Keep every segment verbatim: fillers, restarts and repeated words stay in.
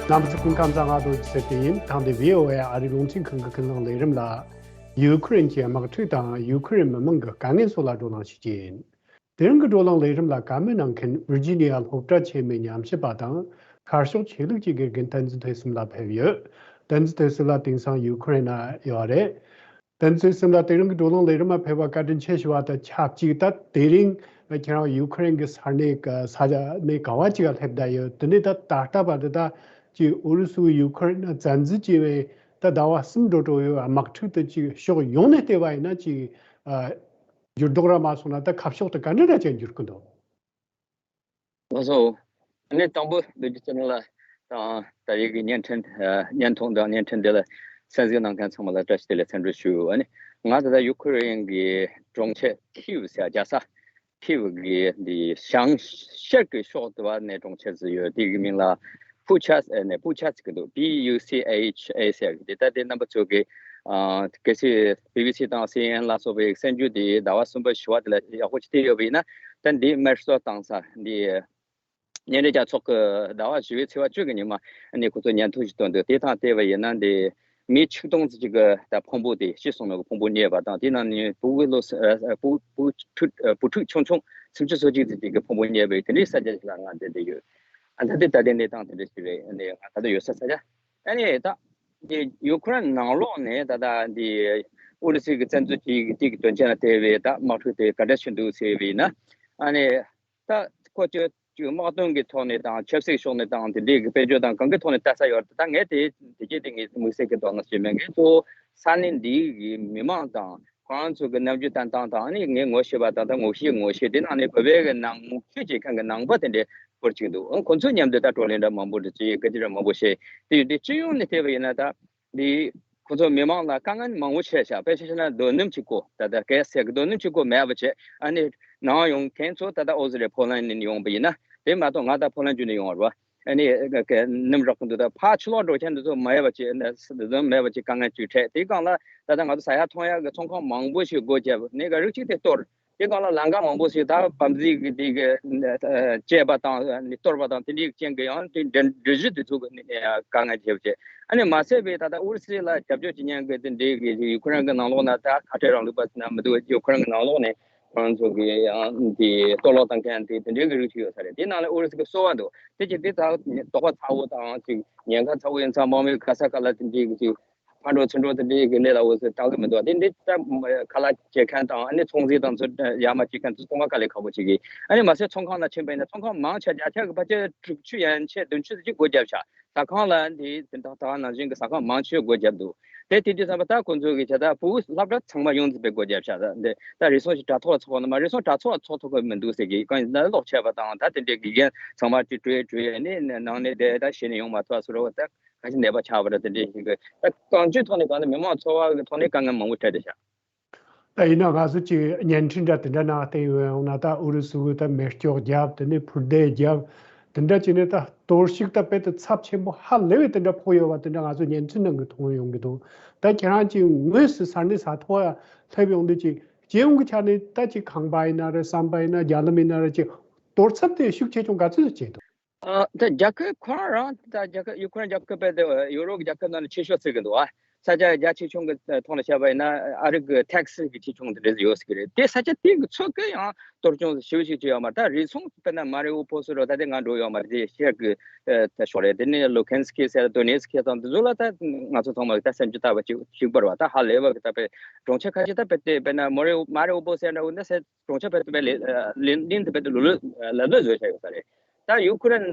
རྣམ་པ་ཚོ་སྐུ་ཁམས་བཟང་། ང་རྡོ་རྗེ་ཟེར་དེ་ཡིན། ཐེངས་འདིའི་བྷི་ཨོ་ཨེ་ཨ་རིའི་རླུང་འཕྲིན་ཁང་གི་ཀུན་གླེང་ལས་རིམ་ལ། ཡུ་ཁུ་རེན་གྱི་དམག་འཁྲུག་དང་ཡུ་ཁུ་རེན་མི་མང་གི་དཀའ་ངལ་སོགས་ལ་བགྲོ་གླེང་ཞུ་རྒྱུ་ཡིན། དེ་རིང་གི་བགྲོ་གླེང་ལས་རིམ་ལ་བཀའ་མོལ་གནང་མཁན་ཝིར་ཇི་ནི་ཡ་སློབ་གྲྭ་ཆེན་མོའི་ཉམས་ཞིབ་པ་དང་ཤར་ཕྱོགས་ཆོས་ལུགས་ཀྱི་དགེ་རྒན་བསྟན་འཛིན་དོན་གསུམ་ལགས་ཕེབས་ཡོད། བསྟན་འཛིན་དོན་གསུམ་ལགས་དེང་སང་ཡུ་ཁུ་རེན་ན་ཡོད་རེད། བསྟན་འཛིན་དོན་གསུམ་ལགས་དེ་རིང་གི་བགྲོ་གླེང་ལས་རིམ་ལ་ཕེབས་པར་བཀའ་དྲིན་ཆེ་ཞུ་བ་དང་ཆབས་ཅིག་ད་དེ་རིང་ཁྱེད་རང་ཡུ་ཁུ་རེན་གྱི་ས་གནས་ཀྱི་ས་གནས་ག་བ་ཅིག་ལ་སླེབས་བསྡད་ཡོད། དེ་ནས་ད་ད་ལྟ་བར་དུ་ད་ཅིག་ཨུ་རུ་སུ་ཡུ་ཁུ་རེན་ན་བཙན་འཛུལ་བྱས་པའི་ད་ཟླ་བ་གསུམ་འགྲོ་འགྲོ་ཡོད། དམག་འཁྲུག་དེ་ཅིག་ཕྱོགས་ཡོངས་ནས་བལྟས་པ་ཡིན་ན་ཅིག་འགྱུར་ལྡོག་ར་མ་སོང་ན་ད་ཁ་ཕྱོགས་དེ་ག་འདྲ་འདྲ་ཅིག་འགྱུར་གི་འདུག། ལགས་སོ། ཨ་ནི་དང་པོ་བོད་ཀྱི་སྤྱི་ནོར་ལགས་དང་ད་རེས་ཀྱི་བརྙན་འཕྲིན་ཨ་བརྙན་ཐུང་དང་བརྙན་འཕྲིན་འདི་ལ་གསན་གཟིགས་གནང་མཁན་ཚང་མ་ལ་བཀྲ་ཤིས་བདེ་ལེགས་འཚམས་འདྲི་ཞུ། ཨ་ནི་ང་ད་ལྟ་ཡུ་ཁུ་རེན་གྱི་གྲོང་ཁྱེར་ཁིབ་ཟེར་རྒྱལ་ས་ཁིབ་ཀྱི་འདི་བྱང་ཤར་གྱི་ཕྱོགས་དེ་བ་ནས་གྲོང་ཁྱེར་ཟིག་ཡོད། དེ་གི་མིང་ལ་ཕུ་ཆ་ཟེར་ནས་ཕུ་ཆ་ཟེར་གི་འདུག། P U C H A ཟེར་གི་འདི་ད་དེ་རྣམ་པ་ཚོ་གི་ཨ་གལ་སྲིད་བི་བི་སི་དང་སི་ཨེན་ཨེན་ལ་སོགས་པའི་གསར་འགྱུར་དེ་ཟླ་བ་གསུམ་པ་བཞི་པ་དེ་ལ་ཡག་པོ་ཅིག་བལྟས་ཡོད་པ་ཡིན་ན། ད་འདི་དམར་གསོད་བཏང་ས་འདི་མཉམ་འབྲེལ་རྒྱལ་ཚོགས་ཀྱི་ཟླ་བ་བཞི་པའི་ཚེས་པ་བཅུ་གི་ཉི་མ་ནས་ཁོ་ཚོ་ཉེན་ཐོ་ཞིག་བཏོན་འདུག། དེ་དང་བལྟས་པ་ཡིན་ན་འདི་མི་ཆིག་སྟོང་ཙམ་ཅིག་གི་ད་ཕུང་པོ་དེ་ཤི་སོང་ནོ་གི་ཕུང་པོ་རྙེད་པ་དང་། དེ་ནང་ནས་བུ་གུ་ལོ་ཨ་བུ་བུ་ཕྲུག་བུ་ཕྲུག་ཆུང་ཆུང་སུམ་ཅུ་སོ་གཅིག་ཙམ་ཅིག་གི་ཕུང་པོ་རྙེད་པའི་དེ་འདྲའི་གསར་བརྗེ་ཞིག་ལ་ང་འདི་འདི་ཡོད། ཨ་ད་ལྟའི་ད་ལྟའི་གནས་སྟངས་དེ་འདྲ་ཞིག་རེད། ཨ་ནི་ང་ད་ལྟ་ཡོད་ས་ས་ཆ་ཨ་ནི་ད་འདི་ཡུ་ཁུ་རེན་ནང་ལོགས་ནས་ད་ལྟ་འདི་ཨུ་རུ་སུའི་གི་བཙན་འཛུལ་གྱི་དེ་གི་དོན་རྐྱེན་ལ་བལྟས་པའི་ད་དམག་འཁྲུག་དེ་ག་འདྲ་ཕྱིན་འདུག་ཟེར་བས་ན། ཨ་ནི་ད་ཁོ་ཚོས་དམག་དོན་གྱི་ཐོག་ནས་དང་ཆབ་སྲིད་ཕྱོགས་ནས་དང་དེ་འདྲའི་གི་དཔལ་འབྱོར་དང་གང་གི་ཐོག་ནས་ལྟ་ས་ཡོད་རེད། ད་ངས་དེ་དེ་རྗེས་དེ་ངས་དམིགས་བསལ་གྱི་དོ་སྣང་བྱས་མེད། ངས་གཙོ་བོ་ས་གནས་འདིའི་གི་མི་མང་དང་ཁོ་རང་ཚོ་གི་རྣམ་འགྱུར་བསྟན་སྟངས་དང་། ཨ་ནི་ངས་ངོ་ཤེས་པ་དང་ད་ངོ་ཤེས་ངོ་ཤེས་དེ་ནང་ནས་བོད་པའི་གི་ནང་ཆོས་བྱེད་མཁན་གི་ནང་པ་དེ་འདྲའི་སྐོར་ཅིག་འདུག། ཨང་ཁོ་ཚོ་མཉམ་དུ་ད་བགྲོ་གླེང་འདྲ་མང་པོ་འདྲ་ཅིག་སྐད་ཆ་འདྲ་མང་པོ་བཤད། དེ་ཡོད་དུས་སྤྱི་ཡོངས་ནས་བལྟས་པ་ཡིན་ན་ད་འདི་ཁོ་ཚོ་མི་མང་ལ་དཀའ་ངལ་མང་པོ་འཕྲད་ཤག། དཔེ་ཆ་བཞག་ན་རྡོ་སྣུམ་གཅིག་པོ་ད་ལྟ་གལ་སྲིད་རྡོ་སྣུམ་གཅིག་པོ་མེད་པ་བྱས། ཨ་ནི་ནང་ཡོང་མཁན་ཚོ་ད་ལྟ་ཨོ་སི་ཊྲེ་ལི་ཡ་ཕོ་ལན་ནས་ཡོང་པ་ཡིན་ན། དེ་མ་གཏོགས་ང་ད་ཕོ་ལན་བརྒྱུད་ནས་ཡོང་བ་རེད་བ། ཨ་ནི་ག་ག་སྣུམ་རག་གི་འདུག། ད་ཕར་ཕྱི་ལོགས་འགྲོ་མཁན་འདི་ཚོ་མ་ཡོད་པ་ཅིག་ཨ་ནི་རྡོ་སྣུམ་མེད་པ་ཅིག་དཀའ་ངལ་ཅིག་འཕྲད། དེའི་སྒང་ལ་ད་ལྟ་ང་ཚོ་ཟ་ཡག་འཐུང་ཡག་གི་ཚོང་ཁང་མང་པོ་ཞིག་སྒོ་བརྒྱབ། ནས་ག་རིགས་གཅིག་དེ་གཏོར། དེ་སྒང་ལ་ལམ་ཁ་མང་པོ་ཞིག་ད་བམ་ཟིག་གི་དེ་གི་བཅད་པ་དང་ནི་གཏོར་བ་དང་དེ་འདྲའི་རྐྱེན་གྱིས་ཡང་དེ་འགྲུལ་འགྲུལ་བཞུད་དེ་ཚོ་གི་དཀའ་ངལ་འཕྲད་པ་བྱས། ཨ་ནི་མ་ཟད་པའི་ད་ལྟ་ཨུ་རུ་སུ་ལ་རྒྱབ་སྐྱོར་བྱེད་མཁན་གྱི་དེ་འདྲའི་གི་ཡུ་ཁུ་རེན་གྱི་ནང་ལོགས་ན་ད་ཁ་བྲལ་རིང་ལུགས་པ་ཟེར་ན་མི་འདུག། ཡུ་ཁུ་རེན་གྱི་ནང་ལོགས་ནས་ཁོ་རང་ཚོ་གི་ཡང་དེ་གཏོར་བརླག་བཏང་མཁན་དེ་དེ་འདྲའི་གི་རིགས་ཤིག་ཡོད་ས་རེད། དེ་ནང་ལ་ཨུ་རུ་སུ་གི་སོ་པ་འདུག། དེ་ཅིག་དེ་ད་དོགས་པ་ཚ་བོ་དང་ཅིག་ཉེན་ཁ་ཚ་བོ་ཡིན་ཙང་དམག་མི་ག་ས་ག་ལ་དེ་འདྲའི་གི་ཅིག་ཕར་འགྲོ་ཚུར་འགྲོ་དེ་འདྲའི་གི་གནས་ལ་འོ་ཟེར་སྐྲག་གི་མི་འདུག། དེ་འདྲའི་ད་ཁ་ལག་བྱེད་མཁན་དང་ཨ་ནི་ཚོང་རྫས་དང་ཚོ་ཡར་མར་བྱེད་མཁན་ཚོ་ཚང་མ་དཀའ་ལས་ཁག་པོ་བྱེད་གི། ཨ་ནི་མ་ཟད་ཚོང་ཁང་ལ་ཕྱིན་པ་ཡིན་ན་ཚོང་ཁང་མང་ཆེ་བརྒྱ་ཆ་གི་ཕལ་ཆེར་དྲུག་ཅུ་ཡན་ཆད་བདུན་ཅུ་ཙམ་ཅིག་སྒོ་བརྒྱབ་ཤག། ཟ་ཁང་ལ་འདི་དེ་དག་དག་ནང་བཞིན་གྱི་ཟ་ཁང་མང་ཆེ་སྒོ་བརྒྱབ་འདུག། དེ་དེ་དུས་ཙམ་པ་ད་ཁོང་ཚོ་གི་བྱ་ད་ཕྲུ་གུ་སློབ་གྲྭ་ཚང་མ་ཡོངས་རྫོགས་པའི་སྒོ་བརྒྱབ་ཤག། ད་འདི་ད་རེ་ཟུང་ཞིག་དྲ་ཐོག་ཚོགས་ན་མ་རེ་ཟུང་དྲ་ཐོག་ཚོགས་ཐུབ་ཀྱི་མི་འདུག་ཟེར་གི། གང་ཡིན་ན་གློག་ཆད་པ་དང་ད་དེ་འདྲའི་དགེ་རྒན་ཚང་མ་ཅིག་བྲོས་བྲོས་ནས་ནང་ནས་བསྡད། ད་གཞི་ནས་ཡོང་མ་ཐུབ་པ་སོགས་རེད་བ། ད་ཁ་ཤས་ནད་པ་ཆགས་པ་རེད། དེ་འདྲའི་ཞིག་གི་ད་གང་ཅིའི་ཐོག་ནས་གང་ལ་མི་མང་འཚོ་བ་གི་ཐོག་ནས་དཀའ་ངལ་མང་པོ་འཕྲད་བསྡད་ཤག། ད་ཡིན་ན་ང་ཚོ་ཅིག་བརྙན་འཕྲིན་འདྲ་དེ་འདྲ་ནང་བལྟས་ཡོང་ན་ད་ཨུ་རུ་སུ་གི་ད་མེ་སྒྱོགས་བརྒྱབ། དེ་ནས་འཕུར་མདེལ་བརྒྱབ། དེ་འདྲ་བྱས་ནས་ད་གཏོར་བཤིག་ད་དཔེ་དེ་ཚབས་ཆེན་པོ་ཧ་ལས་པའི་དེ་འདྲ་ཕོག་ཡོད་པ་དེ་འདྲ་ང་ཚོ་བརྙན་འཕྲིན་ནང་གི་མཐོང་ཡོང་གི་འདུག། ད་ཁྱེད་རང་ཅིག་དངོས་སུ་ས་གནས་ས་ཐོག་ཡ་སླེབས་ཡོང་དུས་ཅིག་སྤྱི་ཡོངས་ཀྱི་ཆ་ནས་ད་ཅིག་ཁང་པ་ཡིན་ན་རེད། ཟམ་པ་ཡིན་ན་རྒྱ་ལམ་ཡིན་ན་རེད། ཅིག་གཏོར་ཚབས་དེ་ཤུགས་ཆེ་ཆུང་ག་ཚོད་བྱས་འདུག། ཨ། ད་རྒྱལ་ཁབ་ཁོ་རང་རང་ད་རྒྱལ་ཁབ་ཡུ་ཁུ་རེན་རྒྱལ་ཁབ་དཔེ་དེ་ཡུ་རོབ་རྒྱལ་ཁབ་ནང་ནས་ཆེ་ཤོས་ཟེར་གི་འདུག་ཨ། ས་ཆ་རྒྱ་ཆེ་ཆུང་གི་ཐོག་ནས་བཤད་པ་ཡིན་ན་ཨ་རི་གི་ཐེག་སི་གི་ཆེ་ཆུང་དེ་འདྲ་ཡོད་ཟེར་གི་རེད། དེ་ས་ཆ་དེ་གི་ཚོད་ཀྱི་ཡང་གཏོར་སྐྱོན་ཞེ་པོ་ཞིག་བྱས་ཡོད་མ་རེད། ད་རེ་ཟུང་དཔེར་ན་མ་རི་ཨུ་ཕོལ་སོགས་རེད། ད་དེ་ང་འགྲོ་ཡོད་མ་རེད། དེ་ཤར་གི་ད་ཕྱོགས་རེད། དེ་ནས་ལུ་ཀན་སི་ཀི་ཟེར་དོ་ནེ་སི་ཀི་དང་དེ་ཚོ་ལ་ད་ང་ཚོ་ཚང་མ་ད་སེམས་ཅི་ལྟ་བ་ཅིག་ཞིག་པར་བ་ད་ཧ་ལས་པ་གི་ད་དཔེ་གྲོང་ཁྱེར་ཁ་ཤས་ད་དཔེ་དེ་དཔེར་ན་མ་རི་ཨུ་མ་རི་ཨུ་ཕོལ་ཟེར་འདྲ་བོ་འདི་སེ་གྲོང་ཁྱེར་དཔེ་དེ་དཔེ་ལེ་ལེ་ལིན་དེ་དཔེ་དེ་ལོ་ལོ་ལབ་ལོས་བཟོས་བཞག་ཡོད་ས་རེད། ད་ཡུ་ཁུ་རེན་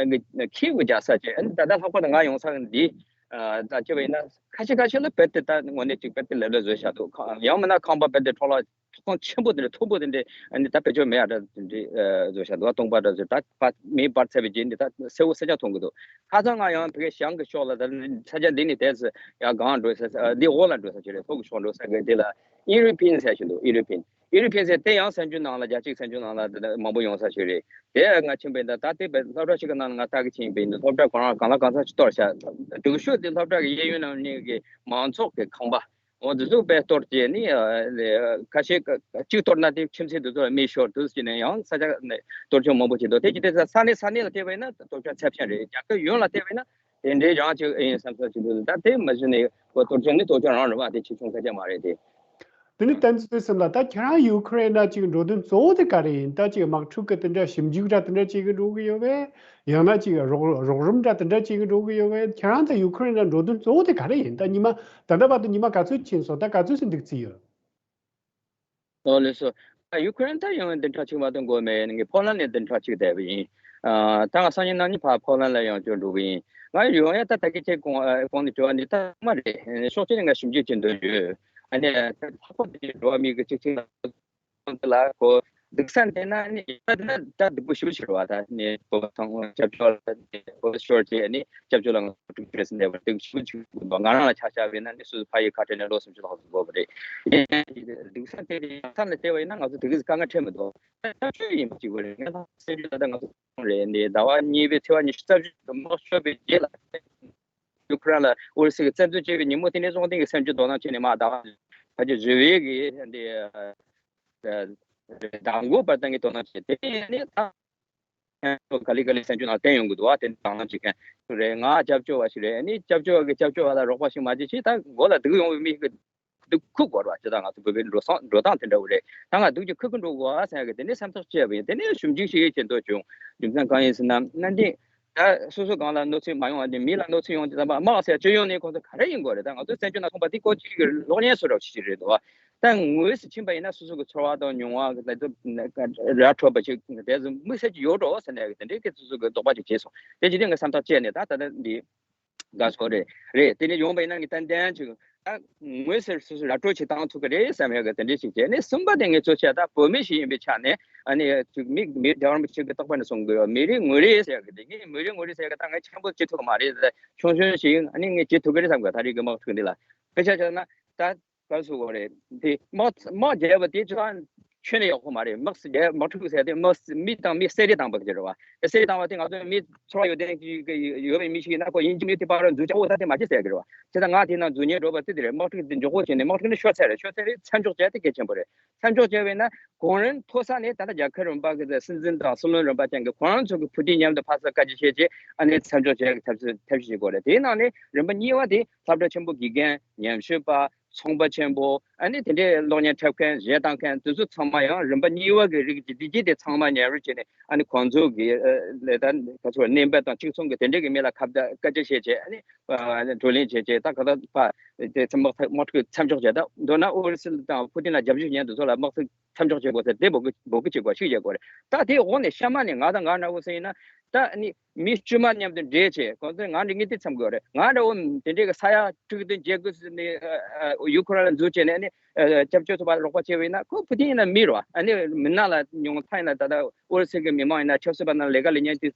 གི་ཁིབ་གི་རྒྱལ་ས་ཅིག་ཨ་ནི་ད་ལྟ་ལྷག་པར་དུ་ང་ཡོང་ས་འདི་ད་ཅི་བས་ན་ཁ་ཤས་ཁ་ཤས་ལ་དཔེ་དེ་ད་དངོས་གནས་ཅིག་དཔེ་དེ་ལབ་ལོས་བཟོས་བཞག་འདུག། ཡང་མིན་ན་ཁང་པ་དཔེ་དེ་འཕྲོ་བརླག་ཐོག་ཆེན་པོ་དེ་འདྲ་མཐོན་པོ་དེ་འདྲ་ཨ་ནི་ད་དཔེ་ཆོ་མེད་ཨ་འདྲ་དེ་འདྲ་བཟོས་བཞག་འདུག། སྟོང་པ་འདྲ་བཟོས། ད་ཕ་མེ་འབར་ཚར་བའི་རྗེས་འདི་ད་གསལ་པོ་གསལ་རྐྱང་མཐོང་གི་འདུག། ཁ་སང་ང་ཡང་ཕ་གི་ཞང་གི་ཕྱོགས་ལ་ད་ས་ཆ་འདི་ནས་དེ་ཡ་གང་འགྲོ་ས་འདི་འོག་ལ་འགྲོ་ས་ཅིག་རེད། ལྷོ་གི་ཕྱོགས་འགྲོ་ས་གི་དེ་ལ་ཨི་རུ་ཕིན་ཟེར་ཞིག་འདུག། ཨི་རུ་ཕིན། ཨི་རུ་ཕིན་ཟེར་དེ་ཡང་གསར་འགྱུར་ནང་ལ་རྒྱ་ཆེའི་གསར་འགྱུར་ནང་ལ་དེ་འདྲ་མང་པོ་ཡོང་ས་ཞིག་རེད། དེ་ང་ཕྱིན་པས་ད་ད་ལྟའི་བས་སློབ་གྲྭ་ཞིག་གི་ནང་ལ་ང་ལྟ་གི་ཕྱིན་པས་འདི་སློབ་གྲྭ་ཁོ་རང་གང་ལ་གང་འཚམ་ཞིག་གཏོར་བཞག། སྒྲིག་ཤོག་དེ་སློབ་གྲྭ་གི་གཡས་གཡོན་ནང་གནས་ཀྱི་མང་ཚོགས་ཀྱི་ཁང་པ་འོ་འདི་ཚོ་དཔེ་གཏོར་བྱས་ནི་ཁ་ཤས་གཅིག་གཏོར་ན་དེ་ཁྱིམ་མཚེས་འདི་ཚོ་ལ་མེ་ཤོར་འདུག་ཟེར་ནས་ཡང་ས་ཆ་ནས་གཏོར་སྐྱོན་མང་པོ་བྱེད་འདུག། དེ་ཅི་སྟེ་ས་གནས་ས་གནས་ལ་བལྟས་པས་ན་གཏོར་སྐྱོན་ཚབས་ཆེན་རེད། རྒྱལ་ཁབ་ཡོངས་ལ་བལྟས་པས་ན། དེ་འདྲའི་རང་ཅིག་ཡིན་བསམ་བསམ་ཞིག་འདུག་ད་དེ་མ་གཞི་ནས་གོ་གཏོར་ཆེན་ནི་གཏོར་ཆེན་རང་རེད་བ། དེ་ཆེ་ཆུང་ཁ་ཆེ་མ་རེད་དེ། དེ་ནི་བསྟན་འཛིན་ཚེ་བརྟན་ལགས། ད་ཁྱེད་རང་ཡུ་ཁུ་རེན་ན་ཅིག་འགྲོ་དོན་གཙོ་བོ་དེ་ག་རེ་ཡིན། ད་ཅིག་དམག་འཁྲུག་གི་དེ་འདྲ་ཞིབ་འཇུག་འདྲ་དེ་འདྲ་བྱེད་གི་འགྲོ་གི་ཡོད་པས། ཡང་ན་ཅིག་རོགས་རོགས་རམ་འདྲ་དེ་འདྲ་བྱེད་གི་འགྲོ་གི་ཡོད་པས། ཁྱེད་རང་ད་ཡུ་ཁུ་རེན་ན་འགྲོ་དོན་གཙོ་བོ་དེ་ག་རེ་ཡིན། ད་ཉི་མ་ད་ལྟ་བར་དུ་ཉི་མ་ག་ཚོད་ཕྱིན་སོང་། ད་ག་ཚོད་ཙམ་འདུག་རྩིས་ཡོད། ཨོ་ལགས་སོ། ཡུ་ཁུ་རེན་ད་ཡང་བདུན་ཕྲག་གཅིག་མ་གཏོགས་འགོར་མེད། ངས་ཕོ་ལན་ནས་བདུན་ཕྲག་གཅིག་བསྡད་པ་ཡིན། ཨ་ད་ང་སང་ཉིན་གནངས་ཉིན་ཕར་ཕོ་ལན་ལ་ཡང་བསྐྱར་འགྲོ་གི་ཡིན། ང་ཡོང་ཡ་ད་ད་གི་ཁྱེད་གོང་ཨ་གོང་ནས་བྲོ་བ་འདི་ད་མ་རེད། ཕྱོགས་གཅིག་ནས་ང་ཞིབ་འཇུག་བྱེད་འདོད་ཡོད། ཨ་ནི་ད་ལྷག་པར་དུ་འགྲོ་བ་མི་གི་གཅིག་གཅིག་ལ་གོ་སྡུག་ས་འདི་ན་ནི་ད་ད་ད་སྡུག་པོ་ཞེ་པོ་ཞིག་རེད་བ། ད་ནི་བོད་པ་ཚང་མ་སྐྱབས་བཅོལ་ལ་ནི་བོད་པ་ཤོར་རྗེས་ནི་སྐྱབས་བཅོལ་ལ་ང་ཚོ་འགྲོ་རྒྱུ་རེད་ཟེར་ནས་བར་སྡུག་ཞེ་པོ་ཞིག་འདུག་ང་རང་ལ་ཆ་བཞག་པ་ཡིན་ན་ནི་སོ་སོ་ཕ་ཡུལ་ཁ་བྲལ་ནས་ལོ་སུམ་ཅུ་ལྷག་ཙམ་འགོར་བ་རེད། ཡིན་ནའི་སྡུག་ས་དེ་རེད། མཚམས་ལ་བལྟས་པ་ཡིན་ན་ང་ཚོ་དེ་ག་ཙམ་དཀའ་ངལ་འཕྲད་མི་འདུག་ད་སྐྱབས་བཅོལ་ཡིན་པ་གཅིག་པ་རེད། ངས་ལྷག་བསམ་ཞུ་ད་ལྟ་ང་ཚོ་རེད། འདི་ཟླ་བ་གཉིས་པའི་ཚེས་པ་ཉི་ཤུ་རྩ་བཞི་དམག་ཤོར་བའི་རྗེས་ལ་ཡུ་ཁུ་རེན་ལ་ཨུ་རུ་སུ་གིས་བཙན་འཛུལ་བྱས་པའི་ཉིན་མོ་དེ་ནས་བཟུང་སྟེང་གི་སེམས་ཅན་དོ་སྣང་བྱས་ནས་མ་ད་ཕལ་ཆེར་བཞི་པའི་གི་འདི་ཟླ་མགོ་བར་སྟེང་གི་དོ་སྣང་བྱས། དེ་ནས་ད་ག་ལེ་ག་ལེ་སེམས་ཅན་ནང་བསྟན་ཡོང་གི་འདུག་བ། དེ་དོ་སྣང་བྱེད་མཁན་ཚོ་རེད། ང་སྐྱབས་བཅོལ་བ་ཞིག་རེད། ཨ་ནི་སྐྱབས་བཅོལ་བ་གི་སྐྱབས་བཅོལ་བ་ལ་རོགས་པ་ཞིག་མ་བྱེད་ཅིག་ད་མགོ་ལ་སྡུག་ཡོང་བའི་མི་ཞིག་གི་སྡུག་ཁུག་དགོས་རེད་བ། ཅི་ད་ང་ཚོ་བོད་པའི་འགྲོ་སོང་འགྲོ་སྟངས་དེ་འདྲ་བོ་རེད། ད་ང་སྡུག་ཅིག་ཁུག་གི་འགྲོ་དགོས་བ་ཟེར་ཡ་གི་དེ་ནས་སེམས་ཐག་བཅད་པ་ཡིན། དེ་ནས་ཞིབ་འཇུག་ཞིག་བྱེད་འདོད་བྱུང་། རྒྱུ་མཚན་གང་ཡིན་ཟེར་ན་ནན་ཏན་ད་སོ་སོ་སྒང་ལ་གནོད་འཚེ་མ་ཡོང་བ་དེ། མི་ལ་གནོད་འཚེ་ཡོང་དུས་ཙམ་པ་དམག་ཟེར་སྤྱི་ཡོངས་ནས་ཁོང་ཚོ་ག་རེ་ཡིན་དགོས་རེད། ད་ང་ཚོ་བཙན་བྱོལ་ནང་ཚོང་པ་དེ་ཀོ་ཅིག་གི་གློག་བརྙན་བཟོ་འདྲ་ཞིག་རེད་འདུག་བ། ད་ངོས་སུ་ཕྱིན་པ་ཡིན་ན་སོ་སོ་གི་ཚོར་བ་དང་མྱོང་བ་གི་ད་ཚོ་ར་འཕྲོད་པ་ཞིག་དེ་ཚོ་དམིགས་བསལ་གྱི་ཡོད་འགྲོ་ཟེར་ནས་དེ་འདྲའི་གི་སོ་སོ་གི་དོགས་པ་ཅིག་བྱས་སོང་། དེ་བྱས་དུས་ངས་སེམས་ཐག་བཅད་ནས་ད་ད་ལྟ་འདི་དགའ་སོ་རེད་རེད། དེ་ནས་ཡོང་པ་ཡིན་ན་ངས་ཏན་ཏན་ཅིག་ད་ངོས་ཟེར་སོ་སོ་ར་སྤྲོད་ཅིག་བཏང་ཐུབ་ཀྱི་རེད་བསམ་ཡག་གི་དེ་འདྲ་ཞིག་བྱས་ནས། གསུམ་པ་དེ་ངས་ཚོད་བྱས་ད་བོད་མི་ཞིག་ཡིན་པའི་ཆ་ནས་ཨ་ནི་ཅིག་མི་མི་རྒྱལ་བ་རིན་པོ་ཆེ་གི་རྟོགས་པ་ནས་གསུང་གི་ཡོད། མི་རེ་ངོ་རེ་ཟེར་ཡག་གི་དེ་ངས་མི་རེ་ངོ་རེ་ཟེར་ཡག་གི་ད་ངས་ཆེན་པོ་བྱེད་ཐུབ་ཀྱི་མ་རེད། ཆུང་ཆུང་ཞིག་ཨ་ནི་ངས་བྱེད་ཐུབ་ཀྱི་རེད་བསམ་གི། ད་རེས་ཀྱི་དམག་འཁྲུག་འདི་ལ་དཔེ་ཆ་བཞག་ན་ད། ག་རེ་ཟེར་དགོས་རེད། དེ་དམག་དམག་རྒྱག་པ་དེ་ཅི་ལྟར་ཁྱོན་ནས་ཡག་པོ་མ་རེད། དམག་སུ་རྒྱག་དམག་འཁྲུག་ཟེར་དེ་དམག་སུ་མི་དང་མི་བསད་རེས་བཏང་པ་གི་རེད་བ། བསད་རེས་བཏང་བ་དེ་ང་ཚོ་མི་ཚོར་བ་ཡོད་ལྡན་གྱི་གི་ཡོད་པའི་མི་ཞིག་ཡིན་ན་ཁོ་ཡིན་གཅིག་མིན་གཅིག་ཕར་འཛུལ་ཆོག་འོ་ད་དེ་མ་བྱེད་ཟེར་གི་རེད་བ། བྱས་ཙང་ང་དེ་ནང་འཛུལ་ཉེན་འགྲོ་པ་དེ་དེ་རེད། དམག་འཁྲུག་དེ་མགྱོགས་པོ་བྱས་ནས་དམག་འཁྲུག་ནི་ཤོར་ཚར་རེད། ཤོར་ཚར་རེད། མཚམས་འཇོག་བྱས་དེ་གལ་ཆེན་པོ་རེད། མཚམས་འཇོག་བྱས་པས་ན་གོང་རིམ་མཐོ་ས་ནས་ད་ལྟ་རྒྱལ་ཁབ་རིམ་པ་གི་སྲིད་འཛིན་དང་སྲིད་བློན་རིམ་པ་ཅན་གྱི་ཁོ་རང་ཚོ་གི་ཕུ་ཏིན་མཉམ་དུ་ཕར་ཚུར་བཀའ་འདྲི་བྱས་རྗེས་ཨ་ནི་མཚམས་འཇོག་བྱེད་ཡག་གི་ཐབས་ཤེས་ཐབས་ཤེས་བྱེད་དགོས་རེད། དེའི་ནང་ནས་རིམ་པ་གཉིས་པ་དེ་སློབ་གྲྭ་ཆེན་པོ་དགེ་རྒན། ཉམས་ཞིབ་པ། ཚོང་པ་ཆེན་པོ། ཨ་ནི་དེ་འདྲའི་གློག་བརྙན་འཁྲབ་མཁན། གཞས་བཏང་མཁན། དེ་ཚོ་ཚང་མ་ཡང་རིམ་པ་གཉིས་པ་གི་རིགས་ཀྱི་བདེ་སྐྱིད་དེ་ཚང་མ་མཉམ་རུབ་བྱས་ནས་ཨ་ནི་ཁོང་ཚོ་གི་ཨ་ལས་ད་ག་ཚོད་གནས་བབ་དང་གཅིག་མཚུངས་ཀྱི་དེ་འདྲའི་གི་མི་ལ་ཁ་བརྡ་བཀའ་འདྲི་བྱས་བྱས་ཨ་ནི་བགྲོ་གླེང་བྱས་བྱས་ད་ག་ད་ཕ་དེ་ཚོ་དམག་དམག་འཁྲུག་མཚམས་འཇོག་བྱས། ད་མདོར་ན་ཨུ་རུ་སུ་དང་ཕུ་ཏིན་ལ་རྒྱབ་སྐྱོར་ཉན་དེ་ཚོ་ལ་དམག་འཁྲུག་མཚམས་འཇོག་བྱེད་དགོས་ཟེར་དེ་འབོད་སྐུལ་འབོད་སྐུལ་བྱེད་དགོས། ཤིག་བྱེད་དགོས་རེད། ད་དེའི་འོག་ནས་གཤམ་ནས་ང་དང་ང་འདྲ་བོ་ཟེར་ཡིན་ན་ད་ཨ་ནི། མི་དཀྱུས་མ་མཉམ་དུ་འདྲེས་བྱས་ཁོང་ཚོས་ང་འདྲ་ངས་འདི་བསམ་དགོས་རེད། ང་འདྲ་བོ་དེ་འདྲའི་གི་ས་ཡ་དྲུག་བདུན་བརྒྱད་དགུ་ནས་ཡུ་ཁུ་རེན་ལ་འཛུལ་བྱས་ནས་ཨ་ནི་སྐྱབས་བཅོལ་ཚོགས་པ་རོགས་པ་བྱས་པ་ཡིན་ན་ཁོ་ཕུ་ཏིན་ཡིན་ན་མི་རེད་བ། ཨ་ནི་མི་ནག་ལ་ཉུང་མཐའ་ཡིན་ན་ད་ལྟ་ཨུ་རུ་སུ་གི་མི་མང་ཡིན་ན་ཆབ་སྲིད་པ་ནང་ལས་ཀ་ལས་ཉན་གྱི་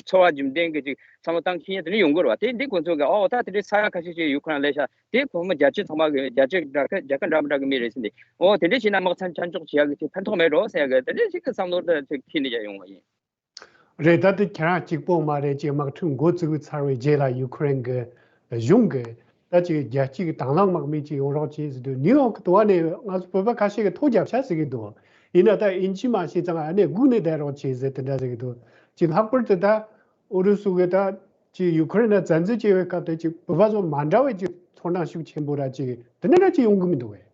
འཚོ་བ་རྒྱུན་ལྡན་གྱི་ཅིག་བསམ་བློ་བཏང་མཁན་དེ་འདྲ་ཡོང་གི་རེད་བ། དེ་འདི་ཁོང་ཚོ་གི་ཨོ་ད་དེ་འདྲའི་ས་ཡ་ཁ་ཤས་ཤིག་ཡུ་ཁུ་རེན་ལས་ཤག་དེ་ཁོང་མི་རྒྱལ་སྤྱི་ཚང་མ་གི་རྒྱལ་སྤྱི་འདྲ་ཁ་རྒྱལ་ཁབ་འདྲ་མི་འདྲ་རེད་ཟེར་ནས་ཨོ་དེ་འདྲ་བྱས་ན་དམག་མཚམས་མཚམས་འཇོག་བྱེད་ཡག་གི་ཅིག་ཕན་ཐོགས་མེད་འགྲོ་ཟེར་ཡག་གི་དེ་འདྲ་ཞིག་གི་བསམ་བློ་དེ་ཅིག་འཁྱེར་ནས་ཡ་ཡོང་བ་ཡིན། རེད། ད་དེ་ཁྱེད་རང་གཅིག་པོ་མ་རེད། ཅིག་དམག་འཁྲུག་འགོ་བཙུགས་ཚར་བའི་རྗེས་ལ་ཡུ་ཁུ་རེན་གྱི་གཞུང་གིས་ད་ཅིག་རྒྱལ་སྤྱིའི་དང་བླངས་དམག་མི་ཅིག་ཡོང་རོགས་བྱེད་ཟེར་དུས་ནིའུ་ཡོག་གི་དུ་བ་ནས་ང་ཚོ་བོད་པ་ཁ་ཤས་ཀྱིས་ཐོ་རྒྱབ་ཤག་ཟེར་གྱི་འདུག་ཡིན་ན་ད་ཨིན་ཇི་མ་ཤེས་ཙང་ཨ་ནི་སྒུག་ནས་བསྡད་རོགས་བྱེད་ཟེར་དེ་འདྲ་ཟེར་གྱི་འདུག་ཅིག་ལྷག་པར་དུ་ད་ཨུ་རུ་སུ་གིས་ད་ཅིག་ཡུ་ཁུ་རེན་ལ་བཙན་འཛུལ་བྱས་པའི་སྐབས་དེ་ཅིག་བོད་པ་ཚོ་མ་འདྲ་བའི་ཅིག་ཚོར་སྣང་ཤུགས་ཆེན་པོ་ར་ཅིག་དེ་འདྲ་འདྲ་ཅིག་ཡོང་གི་མི་འདུག་གས།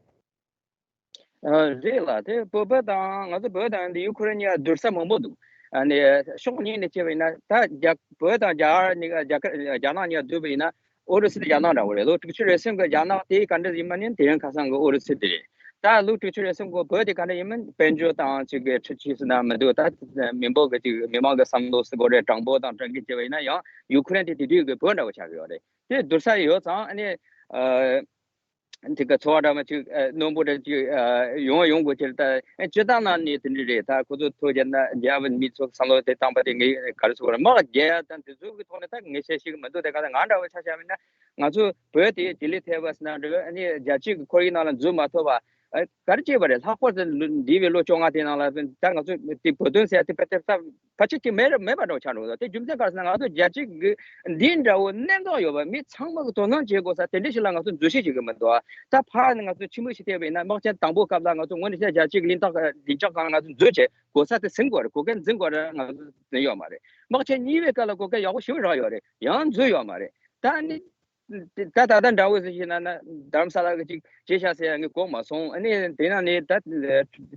ཨ་རེད་ལ། དེ་བོད་པ་དང་ང་ཚོ་བོད་དང་འདི་ཡུ་ཁུ་རེན་གཉིས་བསྡུར་ས་མང་པོ་འདུག་ཨ་ནི་ཕྱོགས་གཉིས་ནས་བྱས་པ་ཡིན་ན་ད་རྒྱ་བོད་དང་རྒྱ་གར་གཉིས་ཀ་རྒྱ་གར་རྒྱ་ནག་གཉིས་ཀ་བསྡུར་བ་ཡིན་ན་ཨུ་རུ་སུ་དང་རྒྱ་ནག་འདྲ་བོ་རེད། ལོ་དྲུག་ཅུ་རེ་གསུམ་གི་རྒྱ་ནག་དེ་ག་འདྲ་ཡིན་མིན་དེ་རིང་ཁ་སང་གི་ཨུ་རུ་སུ་དེ་རེད། ད་ལོ་དྲུག་ཅུ་རེ་གསུམ་གི་བོད་དེ་ག་འདྲ་ཡིན་མིན་དཔལ་འབྱོར་དང་ཅིག་གི་འཕྲུལ་ཆས་ཟེར་ན་མི་འདུག་ད་མི་འབོར་གི་ཅིག་མི་མང་གི་བསམ་བློ་ཟེར་དགོས་རེད། གྲངས་འབོར་དང་གྲངས་ཀ་བྱས་པ་ཡིན་ན་ཡང་ཡུ་ཁུ་རེན་དེ་དེ་དུས་གི་བོད་འདྲ་བོ་ཆགས་ཀྱི་ཡོད་རེད། དེ་བསྡུར་ས་ཡོད་ཙང་ཨ་ནི་ཨ། དེ་ག་ཚོར་བ་འདྲ་མ་ཅིག་ཨ་རྣོན་པོ་འདྲ་ཅིག་ཨ་ཡོང་བ་ཡོང་དགོས་ཕྱིར་ད་ཨ་སྤྱིར་བཏང་ནང་ནས་དེ་འདྲ་རེད། ད་ཁོ་ཚོ་ཐུགས་རྒྱལ་ན་རྒྱལ་བ་མི་ཚོ་བསམ་བློ་དེ་བཏང་པ་དེ་ངས་ག་རེ་ཟེར་དགོས་རེད། དམག་རྒྱག་ཡ་དང་དེ་ཚོ་གི་ཐོག་ནས་ད་ངས་བཤད་ཤེས་ཀྱི་མི་འདུག་དེ་ག་ད་ང་འདྲ་བ་ཆ་བཞག་པ་ཡིན་ན་ང་ཚོ་བོད་དེ་ལྡི་ལི་ཐེ་བ་ཟེར་ན་འདྲ་ཨ་ནི་རྒྱལ་སྤྱི་གི་ཁོར་ཡུག་ནང་ལ་འཛུལ་མ་ཐུབ་པ་ཨ་ག་རེ་བྱས་པ་རེད། ལྷག་པར་དུ་འདས་པའི་ལོ་བཅོ་ལྔ་དེ་ནང་ལ་ད་ང་ཚོ་དེ་བོད་དོན་ཟེར་ཡ་དེ་ཕལ་ཆེར་ད། ཕལ་ཆེར་གཅིག་མེད་མེད་པ་འདྲ་བོ་ཆགས་འགྲོ་གི་འདུག་དེ་རྒྱུ་མཚན་ག་རེ་ཟེར་ན་ང་ཚོ་རྒྱལ་སྤྱི་གི་འདི་འདྲ་བོ་གནས་སྟངས་ཡོད་པ་མི་ཚང་མ་གི་དོ་སྣང་བྱེད་དགོས་ས་དེ་འདྲ་ཞིག་ལ་ང་ཚོ་འཛུལ་ཞིག་བྱེད་ཀྱི་མི་འདུག་ད་ཕར་ནས་ང་ཚོ་ཕྱི་མིག་ཞིག་བལྟས་པ་ཡིན་ན་དམག་ཆེན་དང་པོའི་སྐབས་ལ་ང་ཚོ་དངོས་གནས་བཤད་རྒྱལ་སྤྱི་གི་ལིང་ཏོག་ལིང་ཅོག་སྒང་ང་ཚོ་འཛུལ་བྱས་གོ་ས་དེ་ཟིན་དགོས་རེད། གོ་སྐབས་འཛིན་དགོས་རེད། ང་ཚོ་འཛིན་ཡོད་མ་རེད། དམག་ཆེན་གཉིས་པའི་སྐབས་ལ་གོ་སྐབས་ཡག་པོ་ཞེ་པོ་རག་ཡོད་རེད། ཡང་འཛུལ་ཡོད་མ་རེད། ད་ནི་ད་ད་ལྟ་འདྲ་བོ་ཟེར་ཞིག་ན་ན་རྡ་རམ་ས་ལ་གི་ཅིག་བྱས་ཤག་ཟེར་ཡ་ངས་གོ་མ་སོང་། ཨ་ནི་དེ་ན་ནི་ད་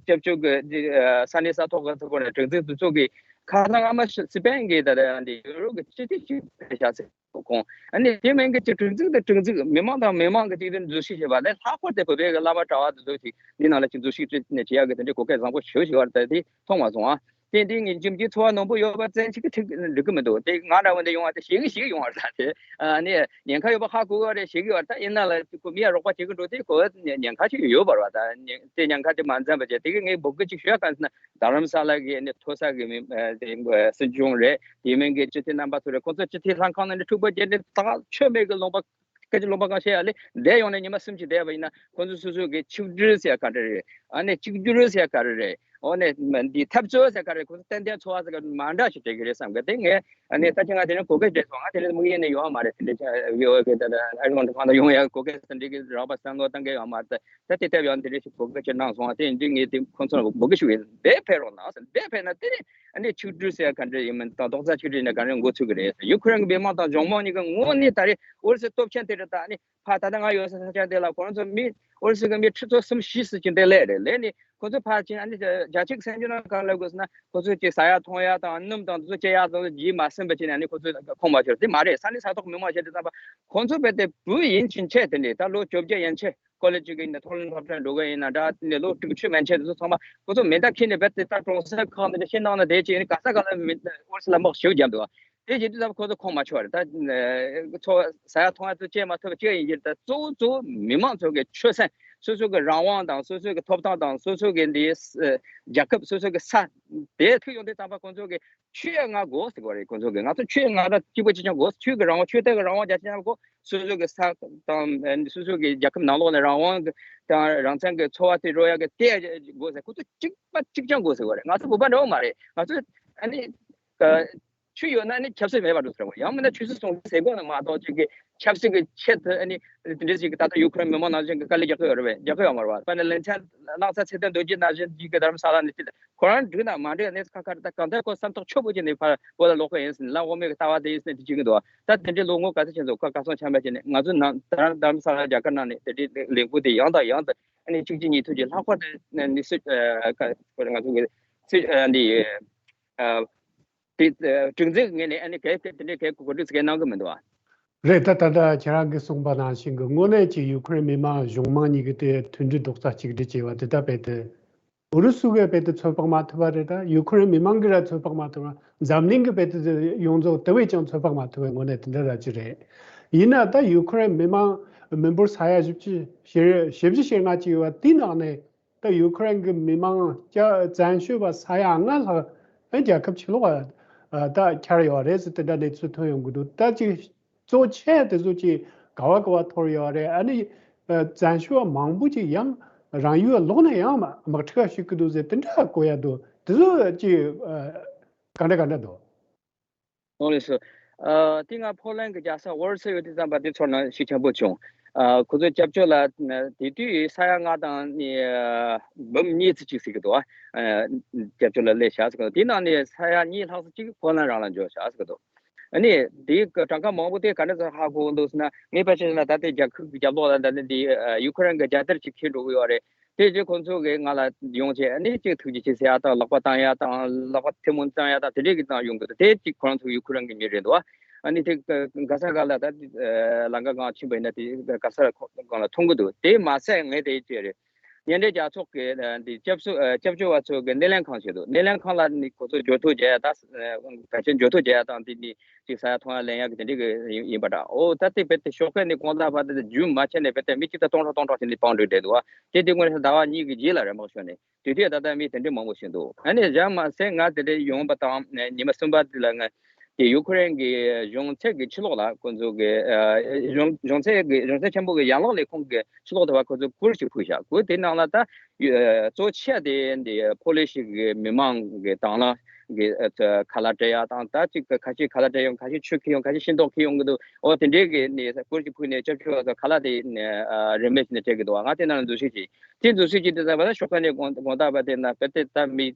སྐྱབས་བཅོལ་གི་ས་གནས་ས་ཐོག་གི་ཚོ་གོ་ནས་སྒྲིག་འཛུགས་དེ་ཚོ་གི་ཁ་སང་ཨ་མ་སི་པན་གི་ད་ད་འདི་ཡུ་རོབ་གི་སྤྱི་འཐུས་ཤིག་བྱས་ཤག་ཟེར་གོ་ཁོང་། ཨ་ནི་དེ་མིན་གི་ཅིག་སྒྲིག་འཛུགས་དང་སྒྲིག་འཛུགས་མི་མང་དང་མི་མང་གི་ཅིག་དེ་འཛུལ་ཞུགས་བྱས་པ་ལས་ལྷག་པར་དུ་བོད་པའི་གི་བླ་མ་གྲྭ་བ་དེ་ཚོ་ཅིག་འདི་ནང་ལ་ཅིག་འཛུལ་ཞུགས་བྱས་ནས་བྱེད་ཡག་གི་དེ་འདྲའི་གོ་སྐབས་བཟང་པོ་ཞེ་པོ་ཞིག་ཡོད་རེད། ད་དེ་མཐོང་མ་སོང་ཨ། དེ་འདི་ངས་འཇིམ་གྱི་འཚོ་བ་ནོར་བུ་ཡོད་པ་བཙན་ཞིག་གི་ཐུག་འགྲིག་གི་མི་འདུག་དེ་ང་འདྲ་བོ་འདི་ཡོང་བ་དེ་ཞེ་གི་ཞེ་གི་ཡོང་བ་རེད། ད་དེ་ཨ་ནི་ཉེན་ཁ་ཡོད་པ་ཧ་གོ་གི་རེད། ཞེ་གི་ཡོད་རེད། ད་ཡིན་ན་ལ་ཁོ་མི་ཡ་རོགས་པ་བྱེད་གི་འགྲོ་དེ་ཁོ་ཉེན་ཁ་ཅིག་ཡོད་པ་རེད་བ། ད་དེ་ཉེན་ཁ་དེ་མ་འཛེམས་པ་བྱས། དེ་གི་ངས་འབོད་སྐུལ་ཅིག་ཞུ་ཡ་ག་ཟེར་ན་རྡ་རམ་ས་ལ་གི་ཨ་ནི་མཐོ་ས་གི་མི་ཨ་དེ་སྲིད་སྐྱོང་རེད། དེ་མིན་གི་སྤྱི་འཐུས་རྣམ་པ་ཚོ་རེད། ཁོང་ཚོ་སྤྱི་འཐུས་ལྷན་ཁང་ནང་ནས་འཁྲུག་པ་བརྒྱབ་ནས་ད་ཆོས་མེད་གི་ལུང་པ་སྐད་ཆ་ལུང་པ་གང་བཤད་ཡ་ལས་འདས་ཡོང་ནས་ཉི་མ་གསུམ་ཅིག་བསྡད་པ་ཡིན་ན་ཁོང་ཚོ་སོ་སོ་གི་ཆིག་སྒྲིལ་ཟེར་ཡ་ག་འདྲ་རེད། ཨ་ནི་གཅིག་གྱུར་ཟེར་ཡ་ག་རེ་རེད། འོ་ནས་འདི་འཐབ་རྩོད་ཟེར་ག་རེ་ཁོ་ཚོ་ཏན་ཏན་འཚོ་བ་ཟེར་ག་མ་འདྲ་ཞིག་བྱེད་ཀྱི་རེད་བསམ་གི། དེ་ངས་ཨ་ནི་ད་ཅི་ང་དེ་རིང་གོ་སྐབས་བྱས་སོང་། ང་དེ་རིང་དམིགས་ཡུལ་ནས་ཡོང་བ་མ་རེད། དེ་འདྲ་ཡོད་གི་ད་ཨ་རི་ཝང་དུ་ཁང་དུ་ཡོང་ཡ་གོ་སྐབས་དེ་འདྲ་གི་རག་པ་བསམ་བློ་བཏང་གི་ཡོད་མ་རེད། ད་དེ་ལྟ་ཡང་དེ་འདྲ་ཞིག་གོ་སྐབས་ཅིག་གནང་སོང་། དེ་འདྲ་ངས་དེ་ཁོང་ཚོ་ལ་འབོད་སྐུལ་ཞུ་གི་ཡིན། འདས་ཕེབས་རོགས་གནང་ཟེར། འདས་ཕེབས་ན་དེ་རིང་ཨ་ནི་ཆིག་སྒྲིལ་ཟེར་ཡ་ག་འདྲ་ཡིན་མིན་དང་རྡོག་རྩ་གཅིག་སྒྲིལ་ནས་ག་འདྲ་འགོ་ཚུགས་ཀྱི་རེད། ཡུ་ཁུ་རེན་གྱི་མི་མང་དང་གཞུང་མང་གཉིས་ཀྱི་དངོས་གནས་ད་རེས་ཨོ་རི་སི་སྟོབས་ཆེན་དེ་འདྲ་ད་ཨ་ནི་ཕ་ད་ལྟ་ང་ཡོད་ས་ས་ཆ་དེ་ལ་ཁོ་རང་ཚོ་མི་ཨོ་རི་སི་གི་མི་ཁྲི་ཚོ་གསུམ་བཞི་ཙམ་ཅིག་འདིར་སླེབས་རེད། སླེབས་ནས་ཁོ་ཚོ་ཕར་ཕྱིན་ཨ་ནི་རྒྱ་ཆེ་གི་སེམས་ཅན་ནང་ག་ལ་དགོས་ཟེར་ན་ཁོ་ཚོ་ཅིག་ཟ་ཡ་འཐུང་ཡ་དང་སྣུམ་དང་དེ་ཚོ་སྐྱེལ་ཡ་དང་བགྱིས་མ་ཟིན་པ་བྱས་ནས་ཨ་ནི་ཁོ་ཚོ་ཁོམ་མ་ཆོད་དེ་མ་རེད། ས་གནས་ས་ཐོག་མི་མང་བྱས་དུས་ཙམ་པ་ཁོ་ཚོ་རྦད་དེ་བུ་ཡིན་ཕྱིན་ཆད་དེ་འདྲས་ད་ལོ་བཅོ་བརྒྱད་ཡན་ཆད་ཀོ་ལེ་ཇི་གི་ཡིན་ན་མཐོ་རིམ་སློབ་གྲྭར་འགྲོ་གི་ཡིན་ན་འདྲ། དེ་ནས་ལོ་དྲུག་ཅུ་མན་ཆད་དེ་ཚོ་ཚང་མ་ཁོ་ཚོ་མེ་མདའ་འཁྱེར་ནས་རྦད་དེ་ད་གྲོང་གསེབ་ཁག་འདི་འདྲ་ཕྱི་ནང་ན་བསྡད་ཅིག་ནི་ག་ས་ག་ལ་མི་ཨོ་རི་སི་ལ་དམག་ཞེ་པོ་བརྒྱབ་འདུག་དེ་བྱེད་དུས་ཙམ་ཁོ་ཚོ་ཁོམ་མ་ཆོད་རེད། ད་ཚོ་ཟ་ཡ་འཐུང་ཡ་ཚོ་སྐྱེལ་མ་ཐུབ་པ་གཅིག་ཡིན་གྱི་རེད། ད་གཙོ་བོ་གཙོ་བོ་མི་མང་ཚོ་གི་ཆོད་སེམས། སོ་སོ་གི་རང་དབང་དང་སོ་སོ་གི་ཐོབ་ཐང་དང་སོ་སོ་གི་འདི་རྒྱལ་ཁབ་སོ་སོ་གི་ས་དེ་ཐུག་ཡོང་དུས་ཙམ་པ་ཁོ་ཚོ་གི་ཆོས་ཡ་ང་དགོས་ཟེར་གོ་རེད། ཁོ་ཚོ་གི་ང་ཚོ་ཆོས་ང་རང་གཅིག་པ་གཅིག་རྐྱང་དགོས། ཆོས་ཀྱི་རང་དབང་ཆོས་དད་ཀྱི་རང་དབང་རྒྱ་ཆེ་ཡང་དགོས། སོ་སོ་གི་ས་དང་སོ་སོ་གི་རྒྱལ་ཁབ་ནང་ལོགས་ནས་རང་དབང་གི་དང་རང་བཙན་གྱི་འཚོ་བ་དེ་རོལ་ཡག་གི་དེ་དགོས་ཟེར། ཁོ་ཚོ་གཅིག་པ་གཅིག་རྐྱང་དགོས་ཟེར་བ་རེད། ང་ཚོ་བོད་པ་འདྲ་བོ་མ་རེད། ང་ཚོ་ཨ་ནི་ཆོས་ཡོད་ན་ཨ་ནི་ཆབ་སྲིད་མེད་པ་འགྲོ་ཟེར་བ། ཡང་མིན་ན་ཆོས་སྲིད་ཟུང་འབྲེལ་ཟེར་དགོས་ན་མ་གཏོགས་ཅིག་གི་ཆབ་སྲིད་ཀྱི་ཆེད་དུ་ཨ་ནི་དེ་འདྲ་ཞིག་གི་ད་ལྟ་ཡུ་ཁུ་རེན་མི་མང་ནང་བཞིན་གྱི་དཀའ་ལས་རྒྱག་གི་ཡོད་རེད་པས། རྒྱག་གི་ཡོད་མ་རེད་པ། དཔེར་ན་ལིན་ཆན་ནགས་ཚལ་ཚེ་བརྟན་རྡོ་རྗེ་ནང་བཞིན་གྱི་རྡ་རམ་ས་ལ་ནས་ཁོ་རང་འགྲིག་ན་མ་འགྲིག་གནས་ཚུལ་ཁ་ཁ་རེད། ད་གང་ལྟར་ཁོ་བསམ་ཐག་ཆོད་པོ་བྱས་ནས་ཕར་བོད་ལ་ལོག་གི་ཡིན་ཟེར་ནས་ལམ་དབུ་མའི་ལྟ་བ་དེ་ཡིན་ཟེར་ནས་དེ་བྱེད་ཀྱི་འདུག་ད་དེ་འདྲའི་ལོ་ངོ་ག་ཚོད་ཕྱིན་སོང་ག་ག་སོང་ཆ་མེད་བྱས་ནས་ང་ཚོ་ནང་རྡ་རམ་ས་ལ་རྒྱ་གར་ནང་ནས་དེ་འདྲའི་ལས་འགུལ་དེ་ཡང་དང་ཡང་དུ་ཨ་ནི་གཅིག་རྗེས་གཉིས་མཐུད་ཀྱིས་ལྷག་པར་དུ་ནི་སྲིད་ང་ཚོ་གི་སྲིད་འདི་དེ་སྒྲིག་འཛུགས་ངོས་ནས་ཨ་ནི་གལ་ཏེ་དེ་འདྲའི་གལ་གོ་སྒྲིག་ཟེར་གནང་གི་མི་འདུག་ཨ། རེད། ད་ད་ལྟ་ཁྱེད་རང་གིས་གསུངས་པ་ནང་བཞིན་གྱི་དངོས་གནས་ཀྱི་ཡུ་ཁུ་རེན་མི་མང་གཞུང་མང་གཉིས་ཀྱི་དེ་མཐུན་སྒྲིལ་རྡོག་རྩ་གཅིག་སྒྲིལ་བྱས་པ་དེ་ད་རྦད་དེ་ཨུ་རུ་སུ་གིས་རྦད་དེ་ཚོད་དཔག་མ་ཐུབ་པ་རེད། ད་ཡུ་ཁུ་རེན་མི་མང་གིས་ར་ཚོད་དཔག་མ་ཐུབ་པ། འཛམ་གླིང་གིས་རྦད་དེ་ཡོངས་རྫོགས་དེ་བས་ཀྱང་ཚོད་དཔག་མ་ཐུབ་པའི་དངོས་གནས་དེ་འདྲ་ར་ཅིག་རེད། ཡིན་ན་ད་ཡུ་ཁུ་རེན་མི་མང་མི་འབོར་ས་ཡ་བཞི་བཅུ་ཞེ་བཞི་བཅུ་ཞེ་ལྔ་ཅིག་ཡོད་པ་དེའི་ནང་ནས་ད་ཡུ་ཁུ་རེན་གྱི་མི་མང་བཙན་བྱོལ་བ་ས་ཡ་ལྔ་ལྷག་ཨ་རྒྱལ་ཁབ་ཕྱི་ལོགས་ད་འཁྱར་ཡོད་རེད་ཟེར་དེ་འདྲ་གནས་ཚུལ་ཐོན་ཡོང་གི་འདུག་ད་ཅིག་གཙོ་ཆེ་དེ་ཚོ་ཅིག་ག་བ་ག་བ་འཐོར་ཡོད་རེད། ཨ་ནི་བཙན་བྱོལ་བ་མང་པོ་ཅིག་ཡང་རང་ཡུལ་ལོག་ནས་ཡང་དམག་འཁྲུག་ཞུགས་ཀྱི་འདུག་ཟེར་དེ་འདྲ་གོ་ཡ་འདུག་དེ་ཚོ་ཅིག་ག་འདྲ་ག་འདྲ་འདུག་ཨོ་ལགས་སོ། ཨ་དེ་སྔ་ཕོ་ལན་གྱི་རྒྱལ་ས་ཝར་སེ་ཡོད་དུས་ཙམ་པ་དེ་ཚོར་སྣང་ཤུགས་ཆེན་པོ་བྱུང་། ཨ་ཁོ་ཚོ་སྐྱབས་བཅོལ་ལ་དེ་དུས་ས་ཡ་ལྔ་དང་ཨ་འབུམ་གཉིས་ཙམ་ཅིག་ཟེར་གི་འདུག་ཨ་སྐྱབས་བཅོལ་ལ་སླེབས་བཞག་ཟེར་གི་འདུག་དེ་ནང་ནས་ས་ཡ་གཉིས་ལྷག་ཙམ་ཅིག་ཕོ་ལན་རང་ལ་འབྱོར་བཞག་ཟེར་གི་འདུག་ཨ་ནི་དེའི་གྲངས་ཀ་མང་པོ་དེ་ག་འདྲ་ཟེར་ཧ་གོ་འདུག་ཟེར་ན། ངས་ཕལ་ཆེར་ན་ད་ལྟའི་རྒྱ་ཁུག་གི་རྒྱབ་ལོགས་ལ་ད་ནི་འདི་ཡུ་ཁུ་རེན་གྱི་རྒྱལ་དར་ཅིག་འཁྱེར་འགྲོ་གི་ཡོད་རེད། དེ་རྗེས་ཁོང་ཚོ་གིས་ང་ལ་ཡོང་བྱས་ཨ་ནི་གཅིག་ཐུགས་རྗེ་ཆེ་ཟེར་ཡ་དང་ལག་པ་བཏང་ཡ་དང་ལག་པ་ཐལ་མོ་བཏང་ཡ་དང་དེ་འདྲས་ཀྱི་བཏང་ཡོང་གི་འདུག་དེ་གཅིག་ཁོ་རང་ཚོ་ཡུ་ཁུ་རེན་གྱི་མི་རེད་འདུག་ཨ་ནི་དེ་ག་ས་ག་ལ་ད་ལམ་ཁ་སྒང་ཕྱིན་པ་ཡིན་ན་དེ་ག་ས་སྒང་ལ་མཐོང་གི་འདུག་དེ་མ་ཟད་ངས་དེ་བྱས་རེད། མཉམ་འབྲེལ་རྒྱལ་ཚོགས་ཀྱི་འདི་སྐྱབས་སུ་སྐྱབས་བཅོལ་བ་ཚོ་གི་སྣེ་ལེན་ཁང་བྱས་འདུག་སྣེ་ལེན་ཁང་ལ་ནི་ཁོ་ཚོ་འབྱོར་ཐོ་རྒྱག་ཡ་དང་ཕལ་ཆེར་འབྱོར་ཐོ་རྒྱག་ཡ་དང་དེ་ནི་ཅིག་ས་ཡ་ཐོང་ཡ་ལེན་ཡ་གི་དེ་འདྲས་གི་ཡིན་པ་འདྲ། ཨོ་ད་དེ་བེད་དེ་ཞོགས་ཀས་ནས་དགོང་དག་བར་དུ་རྒྱུན་མ་ཆད་ནས་བེད་དེ་མི་གཅིག་དང་སྟོང་ཕྲག་སྟོང་ཕྲག་ཅིག་ནས་སྤང་འགྲོ་བསྡད་འདུག་ཨ། དེ་དེ་སྔོན་ཟླ་བ་གཉིས་ཀྱི་རྗེས་ལ་རེད་དམག་ཤོར་ནས། དེ་དུས་ད་ལྟ་མི་དེ་འདྲས་མང་པོ་ཞིག་འདུག་ཨ་ནི་རྗེས་མ་ཟད་ང་དེ་འདྲས་ཡོང་པ་དང་ཉི་མ་གསུམ་པ་དེ་ལ་ང་དེ་ཡུ་ཁུ་རེན་གྱི་གཞུང་ཚབ་ཀྱི་ཕྱི་ལོགས་ལ་ཁོ་ཚོ་གི་གཞུང་གཞུང་ཚབ་ཀྱི་གཞུང་ཚབ་ཆེན་པོ་གི་ཡན་ལག་ལས་ཁུངས་ཀྱི་ཕྱི་ལོགས་དེ་བ་ཁོ་ཚོ་གུར་ཞིག་ཕུབ་བཞག་གུར་དེ་ནང་ལ་ད་གཙོ་ཆེ་དེ་འདི་ཕོ་ལི་ཤི་གི་མི་མང་གི་དང་བླངས་ གི་ཨ་ཁ་ལག་སྤྲད་ཡག་དང་། ད་ཅིག་ཁ་ཤས་ཁ་ལག་སྤྲད་ཡོང་། ཁ་ཤས་ཆུ་འཁྱེར་ཡོང་། ཁ་ཤས་ཤིང་ཏོག་འཁྱེར་ཡོང་གི་འདུག་འོ་དེ་འདྲའི་གི་ནི་གུར་གྱི་ཕུག་ནས་སྐྱབས་བཅོལ་བ་ཚོ་ཁ་ལག་དེ་ནི་ཨ་རིན་མེད་བྱས་ནས་སྤྲད་ཀྱི་འདུག་ང་དེ་ནང་ལ་འཛུལ་ཞུགས་བྱས། དེ་འཛུལ་ཞུགས་བྱས་དུས་ཙམ་པ་ད་ཤོག་ཁ་ནས་དགོང་དགོང་དག་བར་དེ་ན་དཔེ་དེ་ད་མི་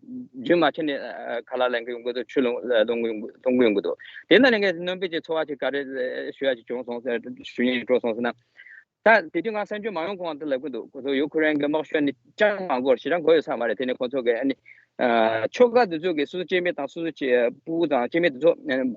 རྒྱུན་མ་ཆད་ནས་ཨ་ཁ་ལག་ལེན་གི་ཡོང་གི་འདུག་ཆུ་ལོང་ལོང་གི་ཡོང་གི་ལོང་གི་ཡོང་གི་འདུག་དེ་ན་ལེན་མཁན་ནང་པའི་ཅིག་འཚོ་བ་ཅིག་ག་རེ་ཞུ་ཡ་ཅིག་བྱུང་སོང་ཟེར། ཞུ་སྙིང་འདོད་སོང་ཟེར་ན། ད་དེ་དུས་ང་གསར་འགྱུར་མ་ཡོང་གོང་དུ་ལབ་གི་འདུག་ཁོ་ཚོ་ཡུ་ཁུ་རེན་གྱི་དམག་ཤོར་ནས་ཅང་མ་འགོར། ཞེ་དྲག་འགོར་ཡོད་ས་མ་རེད། དེ་ནས་ཁོ་ཚོ་གི་ཨ་ནི་ཨ་ཆོལ་ཁ་དེ་ཚོ་གི་སོ་སོ་སྐྱེ་དམན་དང་སོ་སོ་སྐྱེ་ཕྲུ་གུ་དང་སྐྱེ་དམན་དེ་ཚོ་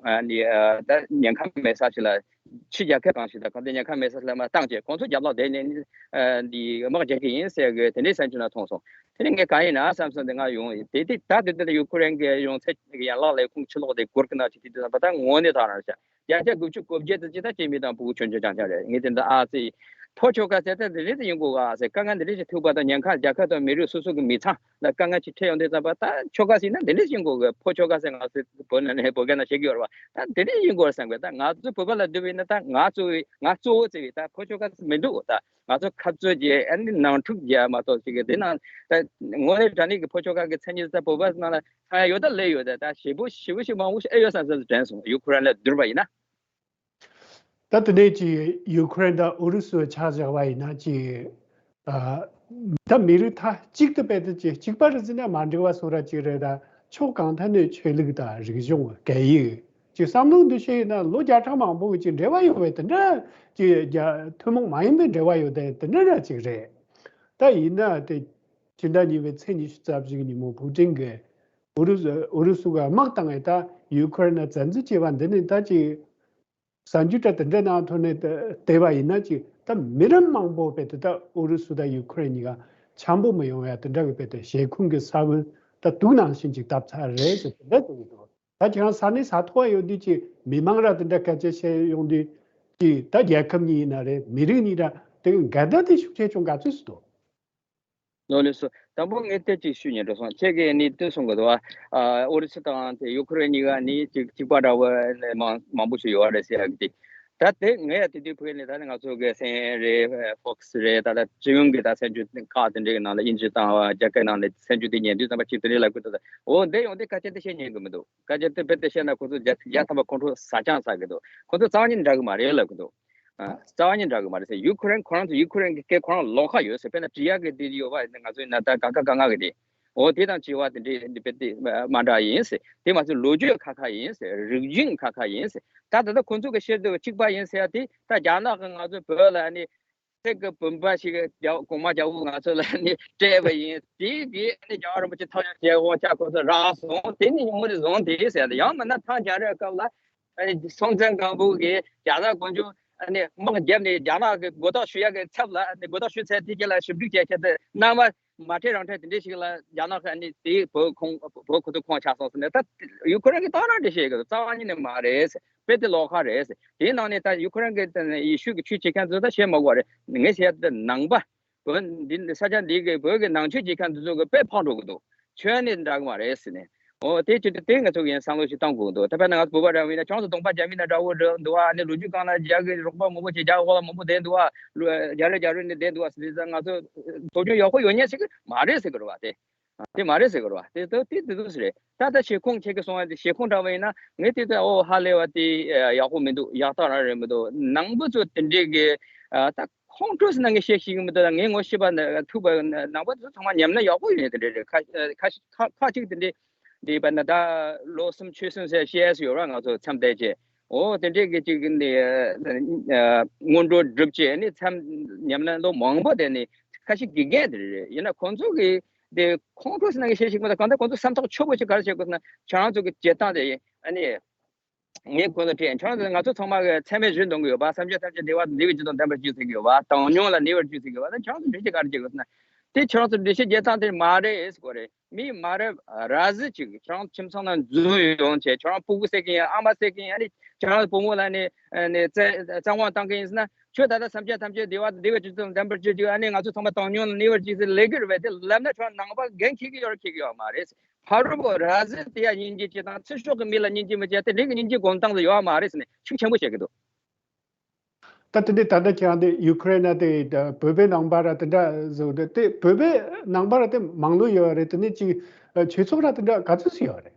ཨ་ནི་ཨ་ད་ཉེན་ཁ་མེད་ས་ཞིག་ལ། ཕྱི་རྒྱལ་ཁབ་གང་ཞིག་དང་གང་ལྟར་ཉེན་ཁ་མེད་ས་ཞིག་ལ་མར་བཏང་བྱས། ཁོང་ཚོ་རྒྱབ་ལོགས་དེ་ནས་ཨ་འདི་དམག་རྒྱག་གི་ཡིན་ཟེར་གི་དེ་འདྲའི་གསར་འགྱུར་ནང་མཐོང་སོང་། དེ་ནས་ངས་གང་ཡིན་ན་བསམ་སོང་། དེ་ང་ཡོང་དེ་དེ་ད་དེ་དེ་ཡུ་ཁུ་རེན་གྱི་ཡོང་ཚད་ཀྱི་ཡན་ལག་ལས་ཁུངས་ཕྱི་ལོགས་དེ་སྒོར་གི་ན་ཅིག་དེ་དུས་ཙམ་པ་ད་ངོ་ནས་ཐག་རང་བཞག་བརྒྱ་ཆ་དགུ་བཅུ་གོ་བརྒྱད་དེ་ཅི་ད་སྐྱེ་དམན་དང་ཕྲུ་གུ་ཆུང་ཆུང་རྐྱང་རྐྱང་རེད། ངས་དེ་འདྲ་ཨ་ཙི་ཕོ་ཆོལ་ཁ་ཟེར་ད་འདི་འདྲ་ཡིན་དགོས་ག་ཟེར། དཀའ་ངལ་འདི་འདྲ་ཞིག་ཐུག་པ་དང་ཉེན་ཁ་རྒྱལ་ཁབ་དང་མི་རིགས་སོ་སོ་གི་མི་ཚང་ལ་དཀའ་ངལ་ཅིག་འཕྲད་ཡོང་དུས་ཙམ་པ། ད་ཆོལ་ཁ་ཟེར་ན་འདི་འདྲ་ཞིག་ཡིན་དགོས་གི། ཕོ་ཆོལ་ཁ་ཟེར་ང་ཚོ་བོད་ནང་ནས་བོད་སྐད་ནང་བཤད་ཀྱི་ཡོད་རེད་བ། ད་འདི་འདྲ་ཞིག་ཡིན་དགོས་བསམ་གི། ད་ང་ཚོ་བོད་པ་ལ་བསྡུར་བ་ཡིན་ན་ད་ང་གཙོ་བོ་ང་གཙོ་བོ་བརྩི་བ་ཡིན་ན་ད་ཕོ་ཆོལ་ཁ་མི་འདུག་ད་ང་ཚོ་ཁ་རྩོད་བྱས་ཨ་ནི་ནང་འཁྲུག་བརྒྱབ་མ་གཏོགས་ཅིག་གི་དེ་ནང་ད་དངོས་གནས་དྲང་གནས་ཀྱི་ཕོ་ཆོལ་ཁ་གི་མཚན་ཉིད་ད་བོད་པ་ནང་ལ་ཚང་ཡ་ཡོད་ད་ལས་ཡོད་ད། ད་ཞེ་པོ་ཞེ་པོ་ཞིག་མང་པོ་ཞིག་ཨེ་ཡོད་བསམ་བསམ་དྲན་སོང་། ཡུ་ཁུ་རེན་ལ་བསྡུར་བ་ཡིན་ན། ད་དེ་ནས་ཀྱི་ཡུ་ཁུ་རེན་དང་ཨུ་རུ་སུ་ཆ་བཞག་པ་ཡིན་ན་ཀྱི་ཨ་ད་མི་རིགས་མཐའ་གཅིག་ཏུ་དཔེ་དེ་ཀྱི་གཅིག་པ་རེད་ཟེར་ན་མ་འགྲིག་པ་བཟོ་འདྲ་ཅིག་རེད། ད་ཕྱོགས་གང་ཐད་ནས་ཆོས་ལུགས་དང་རིག་གཞུང་སྐད་ཡིག་ཀྱི་བསམ་བློ་འདུ་ཤེས་ཡིན་ན་ལོ་བརྒྱ་ཕྲག་མང་པོ་གི་ཀྱི་འབྲེལ་བ་ཡོད་པའི་དེ་འདྲ་ཀྱི་རྒྱ་ཐུན་མོང་མ་ཡིན་པའི་འབྲེལ་བ་ཡོད་དེ་དེ་འདྲ་ར་ཅིག་རེད། ད་ཡིན་ན་དེ་ཕྱི་ཟླ་གཉིས་པའི་ཚེས་ཉི་ཤུ་རྩ་བཞི་གི་ཉིན་མོ་ཕུའུ་ཀྲིན་གྱིས་ཨུ་རུ་སུ་ཨུ་རུ་སུ་ག་དམག་བཏང་བའི་ད་ཡུ་ཁུ་རེན་ལ་བཙན་འཛུལ་བྱས་པ་འདི་ནི་ད་ཅིག་གསར་འགྱུར་དྲ་དེ་འདྲ་ནང་ཐོག་ནས་བལྟས་པ་ཡིན་ན་ཅིག་ད་མི་རབས་མང་པོ་དཔེ་དེ་ད་ཨུ་རུ་སུ་དང་ཡུ་ཁུ་རེན་གཉིས་ཀ་འཆམ་པོ་མི་ཡོང་ཡ་དེ་འདྲ་གི་དཔེ་དེ་ཞེ་ཁུངས་ཀྱི་ས་བོན་ད་དུག་ནང་བཞིན་ཅིག་བཏབ་ཚར་རེད་ཟེར་དེ་འདྲ་གསུང་གི་འདུག་ད་ཁྱེད་རང་ས་གནས་ས་ཐོག་ཡོད་དུས་ཀྱི་མི་མང་ར་དེ་འདྲ་སྐད་ཆ་བཤད་ཡོང་དུས་ཀྱི་ད་རྒྱལ་ཁབ་གཉིས་ཡིན་ན་རེད། མི་རིགས་གཉིས་ར་དེ་འགལ་ཟླ་དེ་ཤུགས་ཆེ་ཆུང་ག་ཚོད་སུ་འདུག་ལོ་ལེགས་སོ། དང་པོ་ངས་དེ་གཅིག་ཞུ་སྙིང་འདོད་སོང་། ཁྱེད་ཀྱིས་ནི་དེ་གསུང་གི་འདུག་བ། ཨ་ཨུ་རུ་སུ་དང་དེ་ཡུ་ཁུ་རེན་གཉིས་ཀ་ནི་གཅིག་གཅིག་པ་འདྲ་བོ་ནི་མང་མང་པོ་ཞིག་ཡོད་རེད་ཟེར་ཡ་གི་དེ། ད་དེ་ངས་ཡ་དེ་དུས་ཕུག་ནས་ད་ནི་ང་ཚོ་གི་སི་ཨེན་ཨེན་རེད། ཧྥོག་སི་རེད། ད་ལྟ་སྤྱི་ཡོངས་ཀྱི་ད་གསར་འགྱུར་ཁག་དེ་འདྲའི་གི་ནང་ལ་དབྱིན་ཇི་དང་རྒྱ་སྐད་ནང་ལ་གསར་འགྱུར་དེ་ཉན་དུས་ཙམ་པ་གཅིག་དེ་འདྲའི་ལབ་གི་འདུག་ད་འོ་འདི་ཡོང་དུས་སྐད་ཆ་དེ་བཤད་ཉན་གི་མི་འདུག་སྐད་ཆ་དེ་རྦད་དེ་བཤད་ན་ཁོ་ཚོ་རྒྱ་རྒྱ་ཐམ་པ་ཁོང་ཁྲོ་ཟ་ཆང་ཟ་གི་འདུག་ཁོ་ཚོ་རྩ་བ་ཉིད་འདྲ་གི་མ་རེད་ལབ་གི་འདུག་ཨ། རྩ་བ་ཉིད་འདྲ་གི་མ་རེད་ཟེར། ཡུ་ཁུ་རེན་ཁོ་རང་ཚོ་ཡུ་ཁུ་རེན་གི་སྐད་ཁོ་རང་ལོགས་ཀ་ཡོད་ཟེར། དཔེར་ན་བྲིས་ཡག་གི་དེ་ཡོད་པ་ཡིན་ན་ང་ཚོའི་ན་ད་ག་ག་ག་ང་གི་དེ། འོ་དེ་དང་བྲིས་པ་དེ་འདྲའི་འདི་དཔེ་དེ་མ་འདྲ་ཡིན་ཟེར། དེ་མ་ཟད་ལོ་རྒྱུས་ཁ་ཁ་ཡིན་ཟེར། རིག་གཞུང་ཁ་ཁ་ཡིན་ཟེར། ད་ད་ལྟ་ཁོ་ཚོ་གི་བཤད་དུས་གཅིག་པ་ཡིན་ཟེར་ཡ་དེ་ད་རྒྱ་ནག་གི་ང་ཚོའི་བོད་ལ་ནི་ཚིག་གི་བུམ་པ་ཞིག་རྒྱ་གོང་མ་རྒྱལ་པོ་ང་ཚོ་ལ་ནི་སྤྲད་པ་ཡིན། དེ་གིས་ནི་རྒྱལ་བ་རིན་པོ་ཆེ་ཐོབ་ཡོང་བྱས་དབང་ཆ་ཁོ་ཚོ་རག་སོང་། དེ་ནི་ཉུང་ངུ་རེ་བཟུང་དེ་ཟེར་ཡ་དེ། ཡང་མིན་ན་ཐང་རྒྱལ་རབས་སྐབས་ལ། ཨ་ནི་སྲོང་བཙན་སྒམ་པོ་གིས་རྒྱ་ནག་གུང་ཆུང་ཨ་ནི་དམག་བརྒྱབ་ནས་རྒྱ་ནག་གི་མགོ་བཏགས་གཞུ་ཡག་གི་ཚབ་ལ་ཨ་ནི་མགོ་བཏགས་གཞུ་ཚད་དེ་རྗེས་ལ་ཞིབ་འཇུག་བྱས་ཁྱེད་དེ་རྣམ་པ་མ་ཁྲེལ་རང་ཁྲེལ་དེ་འདྲས་ཤིག་ལ་རྒྱ་ནག་གི་ཨ་ནི་དེ་བོད་ཁོང་བོད་ཁོ་ཚོ་ཁོང་ཆགས་སོང་ཟེར་ནས། ད་ཡུ་ཁུ་རེན་གྱི་རྟགས་རང་འདྲ་བཤད་གི་རྩ་བ་ཉིད་ནས་མ་རེད་ཟེར། དཔེ་དེ་ལོགས་ཀ་རེད་ཟེར། དེའི་ནང་ནས་ད་ཡུ་ཁུ་རེན་གྱི་ཡེ་ཤུ་གི་ཆོས་བྱེད་མཁན་ཚོ་ད་བཤད་མ་དགོས་རེད། ངས་བཤད་ད་ནང་པ། བོད་འདི་ས་ཆ་འདི་གི་བོད་ཀྱི་ནང་ཆོས་བྱེད་མཁན་འདི་ཚོ་གི་དཔེ་ཕོག་འགྲོ་གི་འདུག་ཁྱོན་ནས་འདྲ་གི་མ་རེད་ཟེར་ནས། འོ་དེ་ཅི་སྟེ་དེ་ང་ཚོ་གི་ཡིན་བསམ་བློ་ཞིག་བཏང་དགོས་འདུག་ད་དཔེར་ན་ང་ཚོ་བོད་པ་འདྲ་བོ་ཡིན་ན་ཁྱོད་ཚོ་གདོང་པ་རྒྱ་མི་ནང་འདྲ་བོ་འདྲ་འདུག་ཨ་ནི་ལོ་རྒྱུས་སྒང་ལ་རྒྱ་གི་རོགས་པ་མང་པོ་བྱས། རྒྱ་གི་འོག་ལ་མང་པོ་བསྡད་འདུག་ཨ། རྒྱ་རི་རྒྱ་རི་ནས་བསྡད་འདུག་ཨ་ཟེར་ཙང་ང་ཚོ་སློབ་སྦྱོང་ཡག་པོ་ཡོད་མཁན་ཞིག་མ་རེད་ཟེར་གི་རེད་བ་དེ། དེ་མ་རེད་ཟེར་གི་རེད་བ། དེ་ལྟ་དེ་དེ་འདུག་ཟེར་རེད། ད་ལྟ་ཞེ་ཁུངས་ཁྱེད་ཀྱིས་གསུངས་པ་དེ་ཞེ་ཁུངས་འདྲ་བ་ཡིན་ན་ངས་དེ་ལྟ་ཨོ་ཧ་ལས་པ་དེ་ཡག་པོ་མི་འདུག་ཡག་རྟགས་རང་རེད་མི་འདུག་ནང་པ་ཚོ་དེ་འདྲས་ཀྱི་ཨ་ད་ཁོང་ཁྲོ་ཟེར་ན་ངས་བཤད་ཤེས་ཀྱི་མི་འདུག་ད་ངས་ངོ་ཤེས་པ་ན་ཐུག་པ་ན་ནང་པ་ཚོ་ཚང་མ་ཉམས་ན་ཡག་པོ་ཡོད་དེ་འདྲས་རེད། ཁ་ཁ་ཁ་ཁ་ཅིག་དེ་འདྲས་དེ་བ་ན་ད་ལོ་གསུམ་ཕྱོགས་གསུམ་ཟེར་བཤད་ཡས་ཡོད་ར། ང་ཚོ་མཚམས་བསྡད་བྱས་ཨོ་དེ་འདྲས་ཀྱི་ཅིག་ནི་སྔོན་འགྲོ་སྒྲུབ་བྱས་ནི་མཚམས་ཉམས་ན་ལོ་མང་པོ་དེ་ནི་ཁ་ཤས་དགེ་རྒན་དེ་རེད། ཡིན་ན་ཁོང་ཚོ་གི་དེ་ཁོང་ཁྲོ་ཟེར་ན་ངས་བཤད་ཤེས་ཀྱི་མི་འདུག་གང་ལྟར་ཁོང་ཚོ་སེམས་ཐག་ཆོད་པོ་ཞིག་ག་རེ་བྱེད་དགོས་ཟེར་ན་ཁྱེད་རང་ཚོ་གི་བྱེད་སྟངས་དེ་ཨ་ནི་ངས་ཁོང་ཚོ་དྲིས། ཁྱེད་རང་ཚོ་ང་ཚོ་ཚང་མ་གི་མཚན་སྨད་བརྗོད་འདོན་གི་ཡོད་པ། བསམ་བྱ་ཐམས་ཅད་བདེ་བ་དང་བདེ་བའི་རྒྱུ་དང་ལྡན་པར་གྱུར་ཟེར་གི་ཡོད་པ། བཏང་སྙོམས་ལ་ནུས་པར་གྱུར་ཟེར་གི་ཡོད་པ། ད་ཁྱེད་རང་ཚོ་འགྲེལ་བཤད་ག་རེ་བྱེད་དགོས་ཟེར་ན་དེ་ཁྱེད་རང་ཚོ་འགྲེལ་བཤད་རྒྱག་སྟངས་དེ་མ་རེད་ཟེར་གོ་རེད། མི་མ་རབས་ར་བཟི་ཅིག་ཁྱེད་རང་ཁྱིམ་ཚང་ནང་འཛུལ་ཡོང་བྱས་ཁྱེད་རང་སྤུ་གུ་བསད་ཀྱི་ཡིན། ཨ་མ་བསད་ཀྱི་ཡིན། ཨ་ནི་ཁྱེད་རང་བུ་མོ་ལ་ནི་ནི་བཙན་བཙན་དབང་བཏང་གི་ཡིན་ཟེར་ན། ཁྱོད་ད་ལྟ་བསམ་བྱ་ཐམས་ཅད་བདེ་བ་དང་བདེ་བའི་རྒྱུ་དང་ལྡན་པར་གྱུར་ཅིག་ཨ་ནི་ང་ཚོ་ཚང་མ་བཏང་སྙོམས་ལ་ནུས་པར་གྱུར་ཟེར་ལབ་ཀྱི་རེད་པས། དེ་ལབ་ན་ཁྱོད་ནང་པ་འགན་འཁྱེར་གྱི་ཡོད་རེད་འཁྱེར་གྱི་ཡོད་མ་རེད། ཕ་རོལ་པོ་ར་བཟི་དེ་ཡ་སྙིང་རྗེ་ཅིག་དང་ཚེ་སྲོག་གི་མི་ལ་སྙིང་རྗེ་མི་བྱེད་དེ་འདྲའི་གི་སྙིང་རྗེ་སྒོམ་སྟངས་ལ་ཡོད་མ་རེད་ཟེར་ནས་ཤུགས་ཆེན་པོ་བཤད་ཀྱི་འདུག་ད་དེ་འདྲའི་ད་ལྟ་ཁྱེད་རང་དེ་ཡུ་ཁུ་རེན་ན་དེ་བོད་པའི་ནང་པ་ར་དེ་འདྲ་བཟོ་དེ་དེ་བོད་པའི་ནང་པ་ར་དེ་མང་ལོས་ཡོད་རེད། དེ་ནས་ཅིག་ཆོས་ཚོགས་ར་དེ་འདྲ་ག་ཚོད་ཅིག་ཡོད་རེད།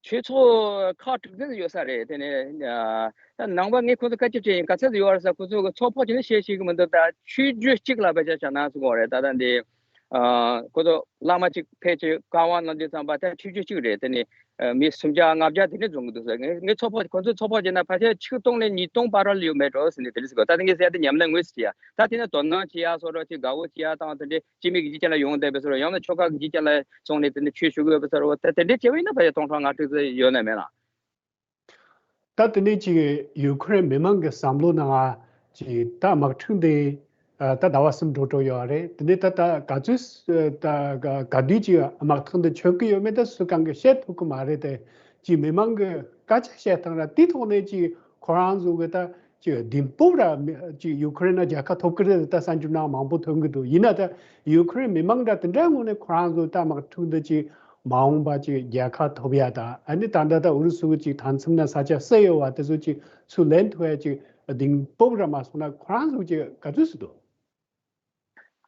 ཆོས་ཚོགས་ཁག་དྲུག་ཙམ་ཡོད་ས་རེད། དེ་ནས་ཨ་ད་ནང་པ་ངས་ཁོ་ཚོ་བཀའ་ཁྱབ་བྱས་ཡིན། ག་ཚད་ཡོད་རེད་ཟེར། ཁོ་ཚོ་གི་ཚོགས་ཕོགས་ཀྱི་ནི་བཤད་ཤེས་གི་མི་འདུག་ད་ཆོས་བརྒྱུད་གཅིག་ལ་བེད་སྤྱོད་བྱ་ན་ཟེར་གོ་རེད། ད་ད་འདི་ཨ་ཁོ་ཚོ་བླ་མ་གཅིག་ཕལ་ཆེར་བཀའ་དབང་གནང་དུས་ཙམ་པ་ད་ཆོས་བརྒྱུད་གཅིག་རེད། དེ་ནི་ཨ་མི་སུམ་བརྒྱ་ལྔ་བརྒྱ་དེ་ནས་འཛོམས་གི་འདུག་ཟེར། ངས་ངས་ཚོགས་ཕོགས་ཁོ་ཚོའི་ཚོགས་ཕོགས་བྱས་ན་ཕལ་ཆེར་ཆིག་སྟོང་ནས་ཉིས་སྟོང་བར་ལ་ཡོད་མེད་འགྲོ་ཟེར་ནས་དེ་འདྲ་ཟེར་གོ། ད་དེ་ངས་ཟེར་ཡ་དེ་ཉམས་ལེན་དངོས་སུ་བྱེད་ཡ། ད་དེ་ནས་དོ་སྣང་བྱེད་ཡ་སོགས་རོགས་ཅིག་དགའ་བོ་བྱེད་ཡ་དང་དེ་འདྲའི་སྤྱི་མི་གི་སྤྱི་ཆ་ལ་ཡོང་བསྡད་པའི་བཟོ་འདྲ། ཡང་ན་ཆོལ་ཁ་གི་སྤྱི་ཆ་ལ་སོང་ནས་དེ་ནས་ཆོས་ཞུ་གི་ཡོད་པའི་བཟོ་འདྲ། ད་དེ་འདྲའི་བྱས་པ་ཡིན་ན་ཕལ་ཆེར་སྟོང་ཕྲག་ལྔ་དྲུག་ཙམ་ཡོད་ན་མེད་ན། ད་དེ་ནས་ཅིག་ཡུ་ཁུ་རེན་མི་མང་གི་བསམ་བློ་ནང་ང་ཅིག་ད་དམག་འཁྲུག་འདི་ཨ་ད་ཟླ་བ་གསུམ་འགྲོ་འགྲོ་ཡོད་རེད། དེ་ནས་ད་ད་ག་ཚོད་ད་ག་ག་དུས་ཅིག་དམག་འཁྲུག་འདི་ཆོད་ཀྱི་ཡོད་མེད་ད་སུ་གང་གིས་བཤད་ཐུབ་ཀྱི་མ་རེད་དེ། ཅིག་མི་མང་གི་སྐད་ཆ་བཤད་སྟངས་ར་དེ་ཐོག་ནས་ཅིག་ཁོ་རང་ཚོ་གི་ད་ཅིག་གདེང་སྤོབས་ར་མི་ཅིག་ཡུ་ཁུ་རེན་ལ་རྒྱལ་ཁ་ཐོབ་ཀྱི་རེད་ད་གསར་འགྱུར་ནང་མང་པོ་ཐོན་གྱི་འདུག་ཡིན་ན་ད་ཡུ་ཁུ་རེན་མི་མང་འདྲ་དེ་འདྲ་ངོས་ནས་ཁོ་རང་ཚོ་ད་དམག་འཁྲུག་འདི་ཅིག་མ་འོངས་པ་ཅིག་རྒྱལ་ཁ་ཐོབ་ཡ་ད་ཨ་ནི་ད་ལྟ་ད་ཨུ་རུ་སུ་གི་ཅིག་མཐའ་མཚམས་ན་ས་ཆ་བསྲེས་ཡོད་པ་དེ་ཚོ་ཅིག་ཚུར་ལེན་ཐུབ་ཡ་ཅིག་གདེང་སྤོབས་ར་མ་སོང་ན་ཁོ་རང་ཚོ་ཅིག་ག་ཚོད་སུ་འདུག་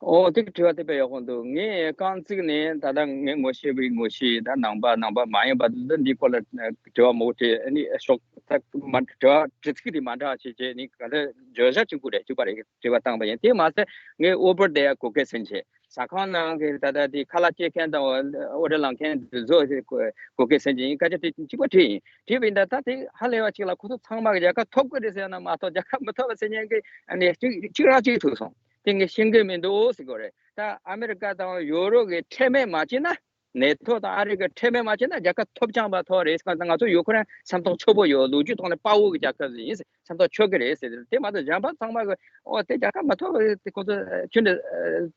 ཨོ་དེ་གི་དྲི་བ་དེ་དཔེ་ཡག་པོ་འདུག་ངས་རྐང་བཙུགས་ནས་ད་ལྟ་ངས་ངོ་ཤེས་པའི་ངོ་ཤེས་ད་ནང་པ་ནང་པ་མ་ཡིན་པ་འདི་འདི་སྐོར་ལ་དྲི་བ་མང་པོ་དྲིས། ཨ་ནི་ཤོག་ད་མ་དྲི་བ་དྲི་ཚིག་དེ་མ་འདྲ་བ་བྱས་བྱས་ནི་ག་ལ་བརྗོད་བྱ་གཅིག་པུ་རེད། གཅིག་པ་རེད། དྲི་བ་བཏང་པ་ཡིན། དེ་མ་ཟད་ངས་ཨུ་བར་དེ་ཡ་གོ་སྐལ་ཟིན་བྱས། ཟ་ཁང་ནང་གི་ད་ལྟ་དེ་ཁ་ལག་སྐྱེལ་མཁན་དང་ཨོ་ཌར་ལངས་མཁན་དེ་ཚོ་གོ་སྐལ་ཟིན་གྱི་ཡིན། སྐད་ཆ་དེ་གཅིག་པ་དྲིས་ཡིན། དྲིས་པ་ཡིན་ད་ད་དེ་ཧ་ལས་པ་གཅིག་ལ་ཁོ་ཚོ་ཚང་མ་གི་རྒྱལ་ཁ་ཐོབ་གི་རེད་ཟེར་ན་མ་གཏོགས་རྒྱལ་ཁ་མི་ཐོབ་པ་ཟེར་མཁན་གི་ཨ་ནི་གཅིག་གཅིག་རང་གཅིག་ཐུག་སོང་། དེ་ངས་ཤེས་གི་མི་འདུག་ཟེར་གོ་རེད། ད་ཨ་མེ་རི་ཀ་དང་ཡོ་རོབ་གི་ཁྲེལ་མེད་མ་བྱས་ན། ནེ་ཐོ་དང་ཨ་རི་གི་ཁྲེལ་མེད་མ་བྱས་ན་རྒྱལ་ཁ་ཐོབ་རྐྱང་པ་ཐོབ་རེད། ང་ཚོ་ཡུ་ཁུ་རེན་སེམས་ཐག་ཆོད་པོ་ཡོད། ལོ་རྒྱུས་ཐོག་ནས་དཔའ་བོ་གི་རྒྱལ་ཁབ་ཡིན། སེམས་ཐག་ཆོད་གི་རེད་ཟེར། དེ་མ་གཏོགས་གཞན་པ་ཚང་མ་གི་ཨོ་དེ་རྒྱལ་ཁ་མ་ཐོབ་རེད། དེ་ཁོ་ཚོ་ཁྱོན་ནས་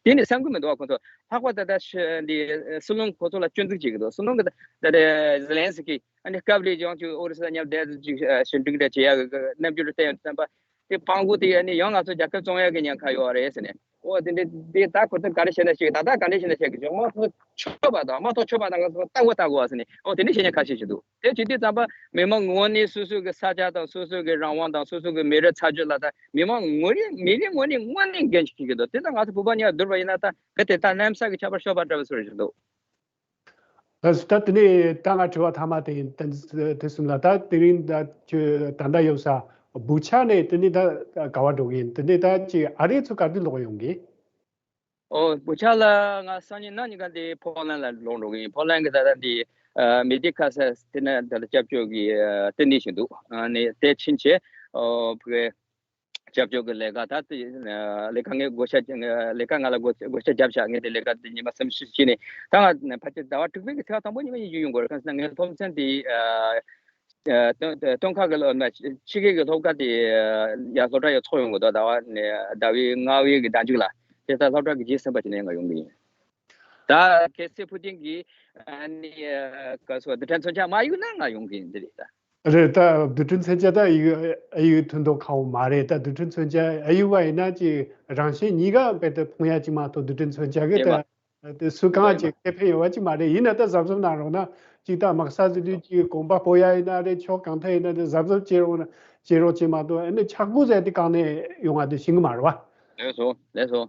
དེ་ནས་བསམ་གི་མི་འདུག་ཁོ་ཚོ་ལྷག་པར་ད་ལྟ་འདི་སྲིད་བློན་ཁོ་ཚོ་ལ་སྐྱོན་འཛུགས་བྱེད་གི་འདུག་སྲིད་བློན་གི་ད་ལྟ་ཟེ་ལན་སི་ཀི་ཨ་ནི་སྐབས་རེ་ཡང་ཅིག་ཨོ་རི་ས་མཉམ་བསྡད་ཅིག་ཞི་འགྲིག་འདྲ་བྱེད་ཡག་གི་རྣམ་འགྱུར་བསྟན་ཡོད་བསམ་པ། དེ་དཔང་པོ་དེ་ཨ་ནི་ཡང་ང་ཚོ་རྒྱལ་ཁབ་བཙོང་ཡག་གི་ཉེན་ཁ་ཡོད་རེད་ཟེར་ནས། ཨོ་དེ་འདྲ་དེ་ད་ཁོ་ཚོ་ག་རེ་བྱས་ན་བྱེད་ཀྱི་ད་ལྟ་ག་འདྲ་བྱས་ན་བྱེད་ཀྱི་ཅོག་དམག་ཐོག་ཆོད་པ་དང་དམག་ཐོག་ཆོད་པ་དང་ང་ཚོ་ལྟ་བུ་ལྟ་དགོས་ཟེར་ནས། ཨོ་དེ་འདྲ་བྱེད་ཉེན་ཁ་ཤས་ཤིག་འདུག་དེ་བྱེད་དུས་ཙམ་པ་མི་མང་ངོས་ནས་སོ་སོ་གི་ས་ཆ་དང་སོ་སོ་གི་རང་དབང་དང་སོ་སོ་གི་མི་རིགས་ཚ་རྒྱུད་ལ་ད་མི་མང་ངོས་ནས་མི་རིགས་ངོས་ནས་དངོས་གནས་འགན་ཞིག་འཁྱེར་གྱི་འདུག་དེ་ད་ང་ཚོ་བོད་པ་གཉིས་ཀ་བསྡུར་བ་ཡིན་ན་ད་གལ་ཏེ་ད་གནམ་ས་གི་ཁྱད་པར་ཤོར་བ་འདྲ་བ་བཟོ་རེ་ཞིག་འདུག་ད་ད་དེ་ནས་ད་ང་དྲི་བ་མཐའ་མ་དེ་ཡིན། དེ་གསུམ་ལ་ད་དེ་རིང་ད་ཁྱོད་ད་ལྟ་ཡོད་ས་བུ་ཆ་ནས་དེ་ནས་ད་ག་བ་འགྲོ་གི་ཡིན། དེ་ནས་ད་ཅིག་ཨ་རི་ཚོ་ག་དུས་ལོག་ཡོང་གི། ཨོ་བུ་ཆ་ལ་ང་སང་ཉིན་གནངས་ཉིན་ག་འདི་ཕོ་ལན་ལ་ལོག་འགྲོ་གི་ཡིན། ཕོ་ལན་གི་ད་ལྟ་འདི་མི་ཏི་ཁ་ས་དེ་ན་ད་ལྟ་སྐྱབས་བཅོལ་གི་ལྟེ་གནས་ཤིག་འདུག་ཨ་ནི་དེ་ཕྱིན་ཆད་ཨོ་བུ་གི་སྐྱབས་བཅོལ་གྱི་ལས་ཀ་ད་ལྟ་ལས་ཀ་ངས་བགོ་བཤའ་ལས་ཀ་ང་ལ་བགོ་བགོ་བཤའ་བརྒྱབ་བཞག་ངས་དེ་ལས་ཀ་དེ་ཉི་མ་གསུམ་བཞི་བྱས་ནས་ད་ང་ཕལ་ཆེར་ཟླ་བ་དྲུག་པའི་གི་ཚེས་པ་དང་པོ་ཉི་མ་ཡིན་རྒྱུ་ཡོང་དགོས་རེད། གང་ཟེར་ན་ངའི་སློབ་ཚན་དེ་སྟོན་ཁ་གི་སློབ་ཕྱི་རྒྱལ་གྱི་སློབ་ཁག་དེ་ཡ་སློབ་གྲྭ་ཡ་ཚོགས་ཡོང་གི་འདུག་ཟླ་བ་ནས་ཟླ་བའི་ལྔ་བའི་གི་ཟླ་མཇུག་ལ་དེ་ལྟར་སློབ་གྲྭ་གི་རྗེས་ཟིན་པ་བྱས་ནས་ང་ཡོང་གི་ཡིན། ད་གལ་སྲིད་ཕུ་ཏིན་གྱིས་ཨ་ནི་ག་སོ་རྡུལ་ཕྲན་མཚོན་ཆ་མ་གཡུག་ན་ང་ཡོང་གི་ཡིན། འདི་རེད་ད། རེད་ད། རྡུལ་ཕྲན་མཚོན་ཆ་ད་གཡུག་གཡུག་ཐུབ་མདོག་ཁ་པོ་མ་རེད་ད། རྡུལ་ཕྲན་མཚོན་ཆ་གཡུག་པ་ཡིན་ན་ཅིག་རང་བཞིན་གཉིས་ཀ་དཔེ་ད་ཕུང་ཡ་ཅིག་མ་གཏོགས་རྡུལ་ཕྲན་མཚོན་ཆ་གི་ད་དེ་སུ་གང་ཅིག་ཁེ་ཕན་ཡོད་པ་ཅིག་མ་རེད། ཡིན་ན་ད་གཟབ་གཟབ་གནང་རོགས་གནང་། ཅིག་ད་དམག་ས་ཟེར་དུས་ཅིག་གོམ་པ་སྤོ་ཡ་ཡིན་ན་རེད། ཕྱོགས་གང་ཐད་ཡིན་ན་རེད། གཟབ་གཟབ་བྱེད་རོགས་གནང་། བྱེད་རོགས་བྱེད་མ་གཏོགས་ཨ་ནི་ཆག་སྒོ་ཟེར་དེ་གང་ནས་ཡོང་བ་དེ་ཤེས་གི་མ་རེད་བ། ལགས་སོ་ལགས་སོ།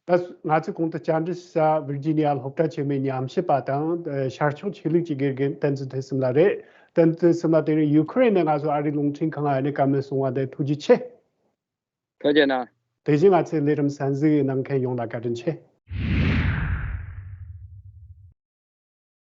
ད་ང་ཚོས་གོང་དུ་བཅར་འདྲི་ཞུ་ས་ཝིར་ཇི་ནི་ཡ་སློབ་གྲྭ་ཆེན་མོའི་ཉམས་ཞིབ་པ་དང་ཤར་ཕྱོགས་ཆོས་ལུགས་ཀྱི་དགེ་རྒན་བསྟན་འཛིན་ཐོས་བསམ་ལགས་རེད། བསྟན་འཛིན་ཐོས་བསམ་ལགས་དེ་རིང་ཡུ་ཁུ་རེན་ནས་ང་ཚོ་ཨ་རིའི་རླུང་འཕྲིན་ཁང་ལ་ནས་བཀའ་མོལ་གསུང་བ་དེ་ཐུགས་རྗེ་ཆེ། ཐུགས་རྗེ་གནང་། དེ་བཞིན་ང་ཚོའི་ལས་རིམ་གསན་གཟིགས་གནང་མཁན་ཡོངས་ལ་བཀའ་དྲིན་ཆེ།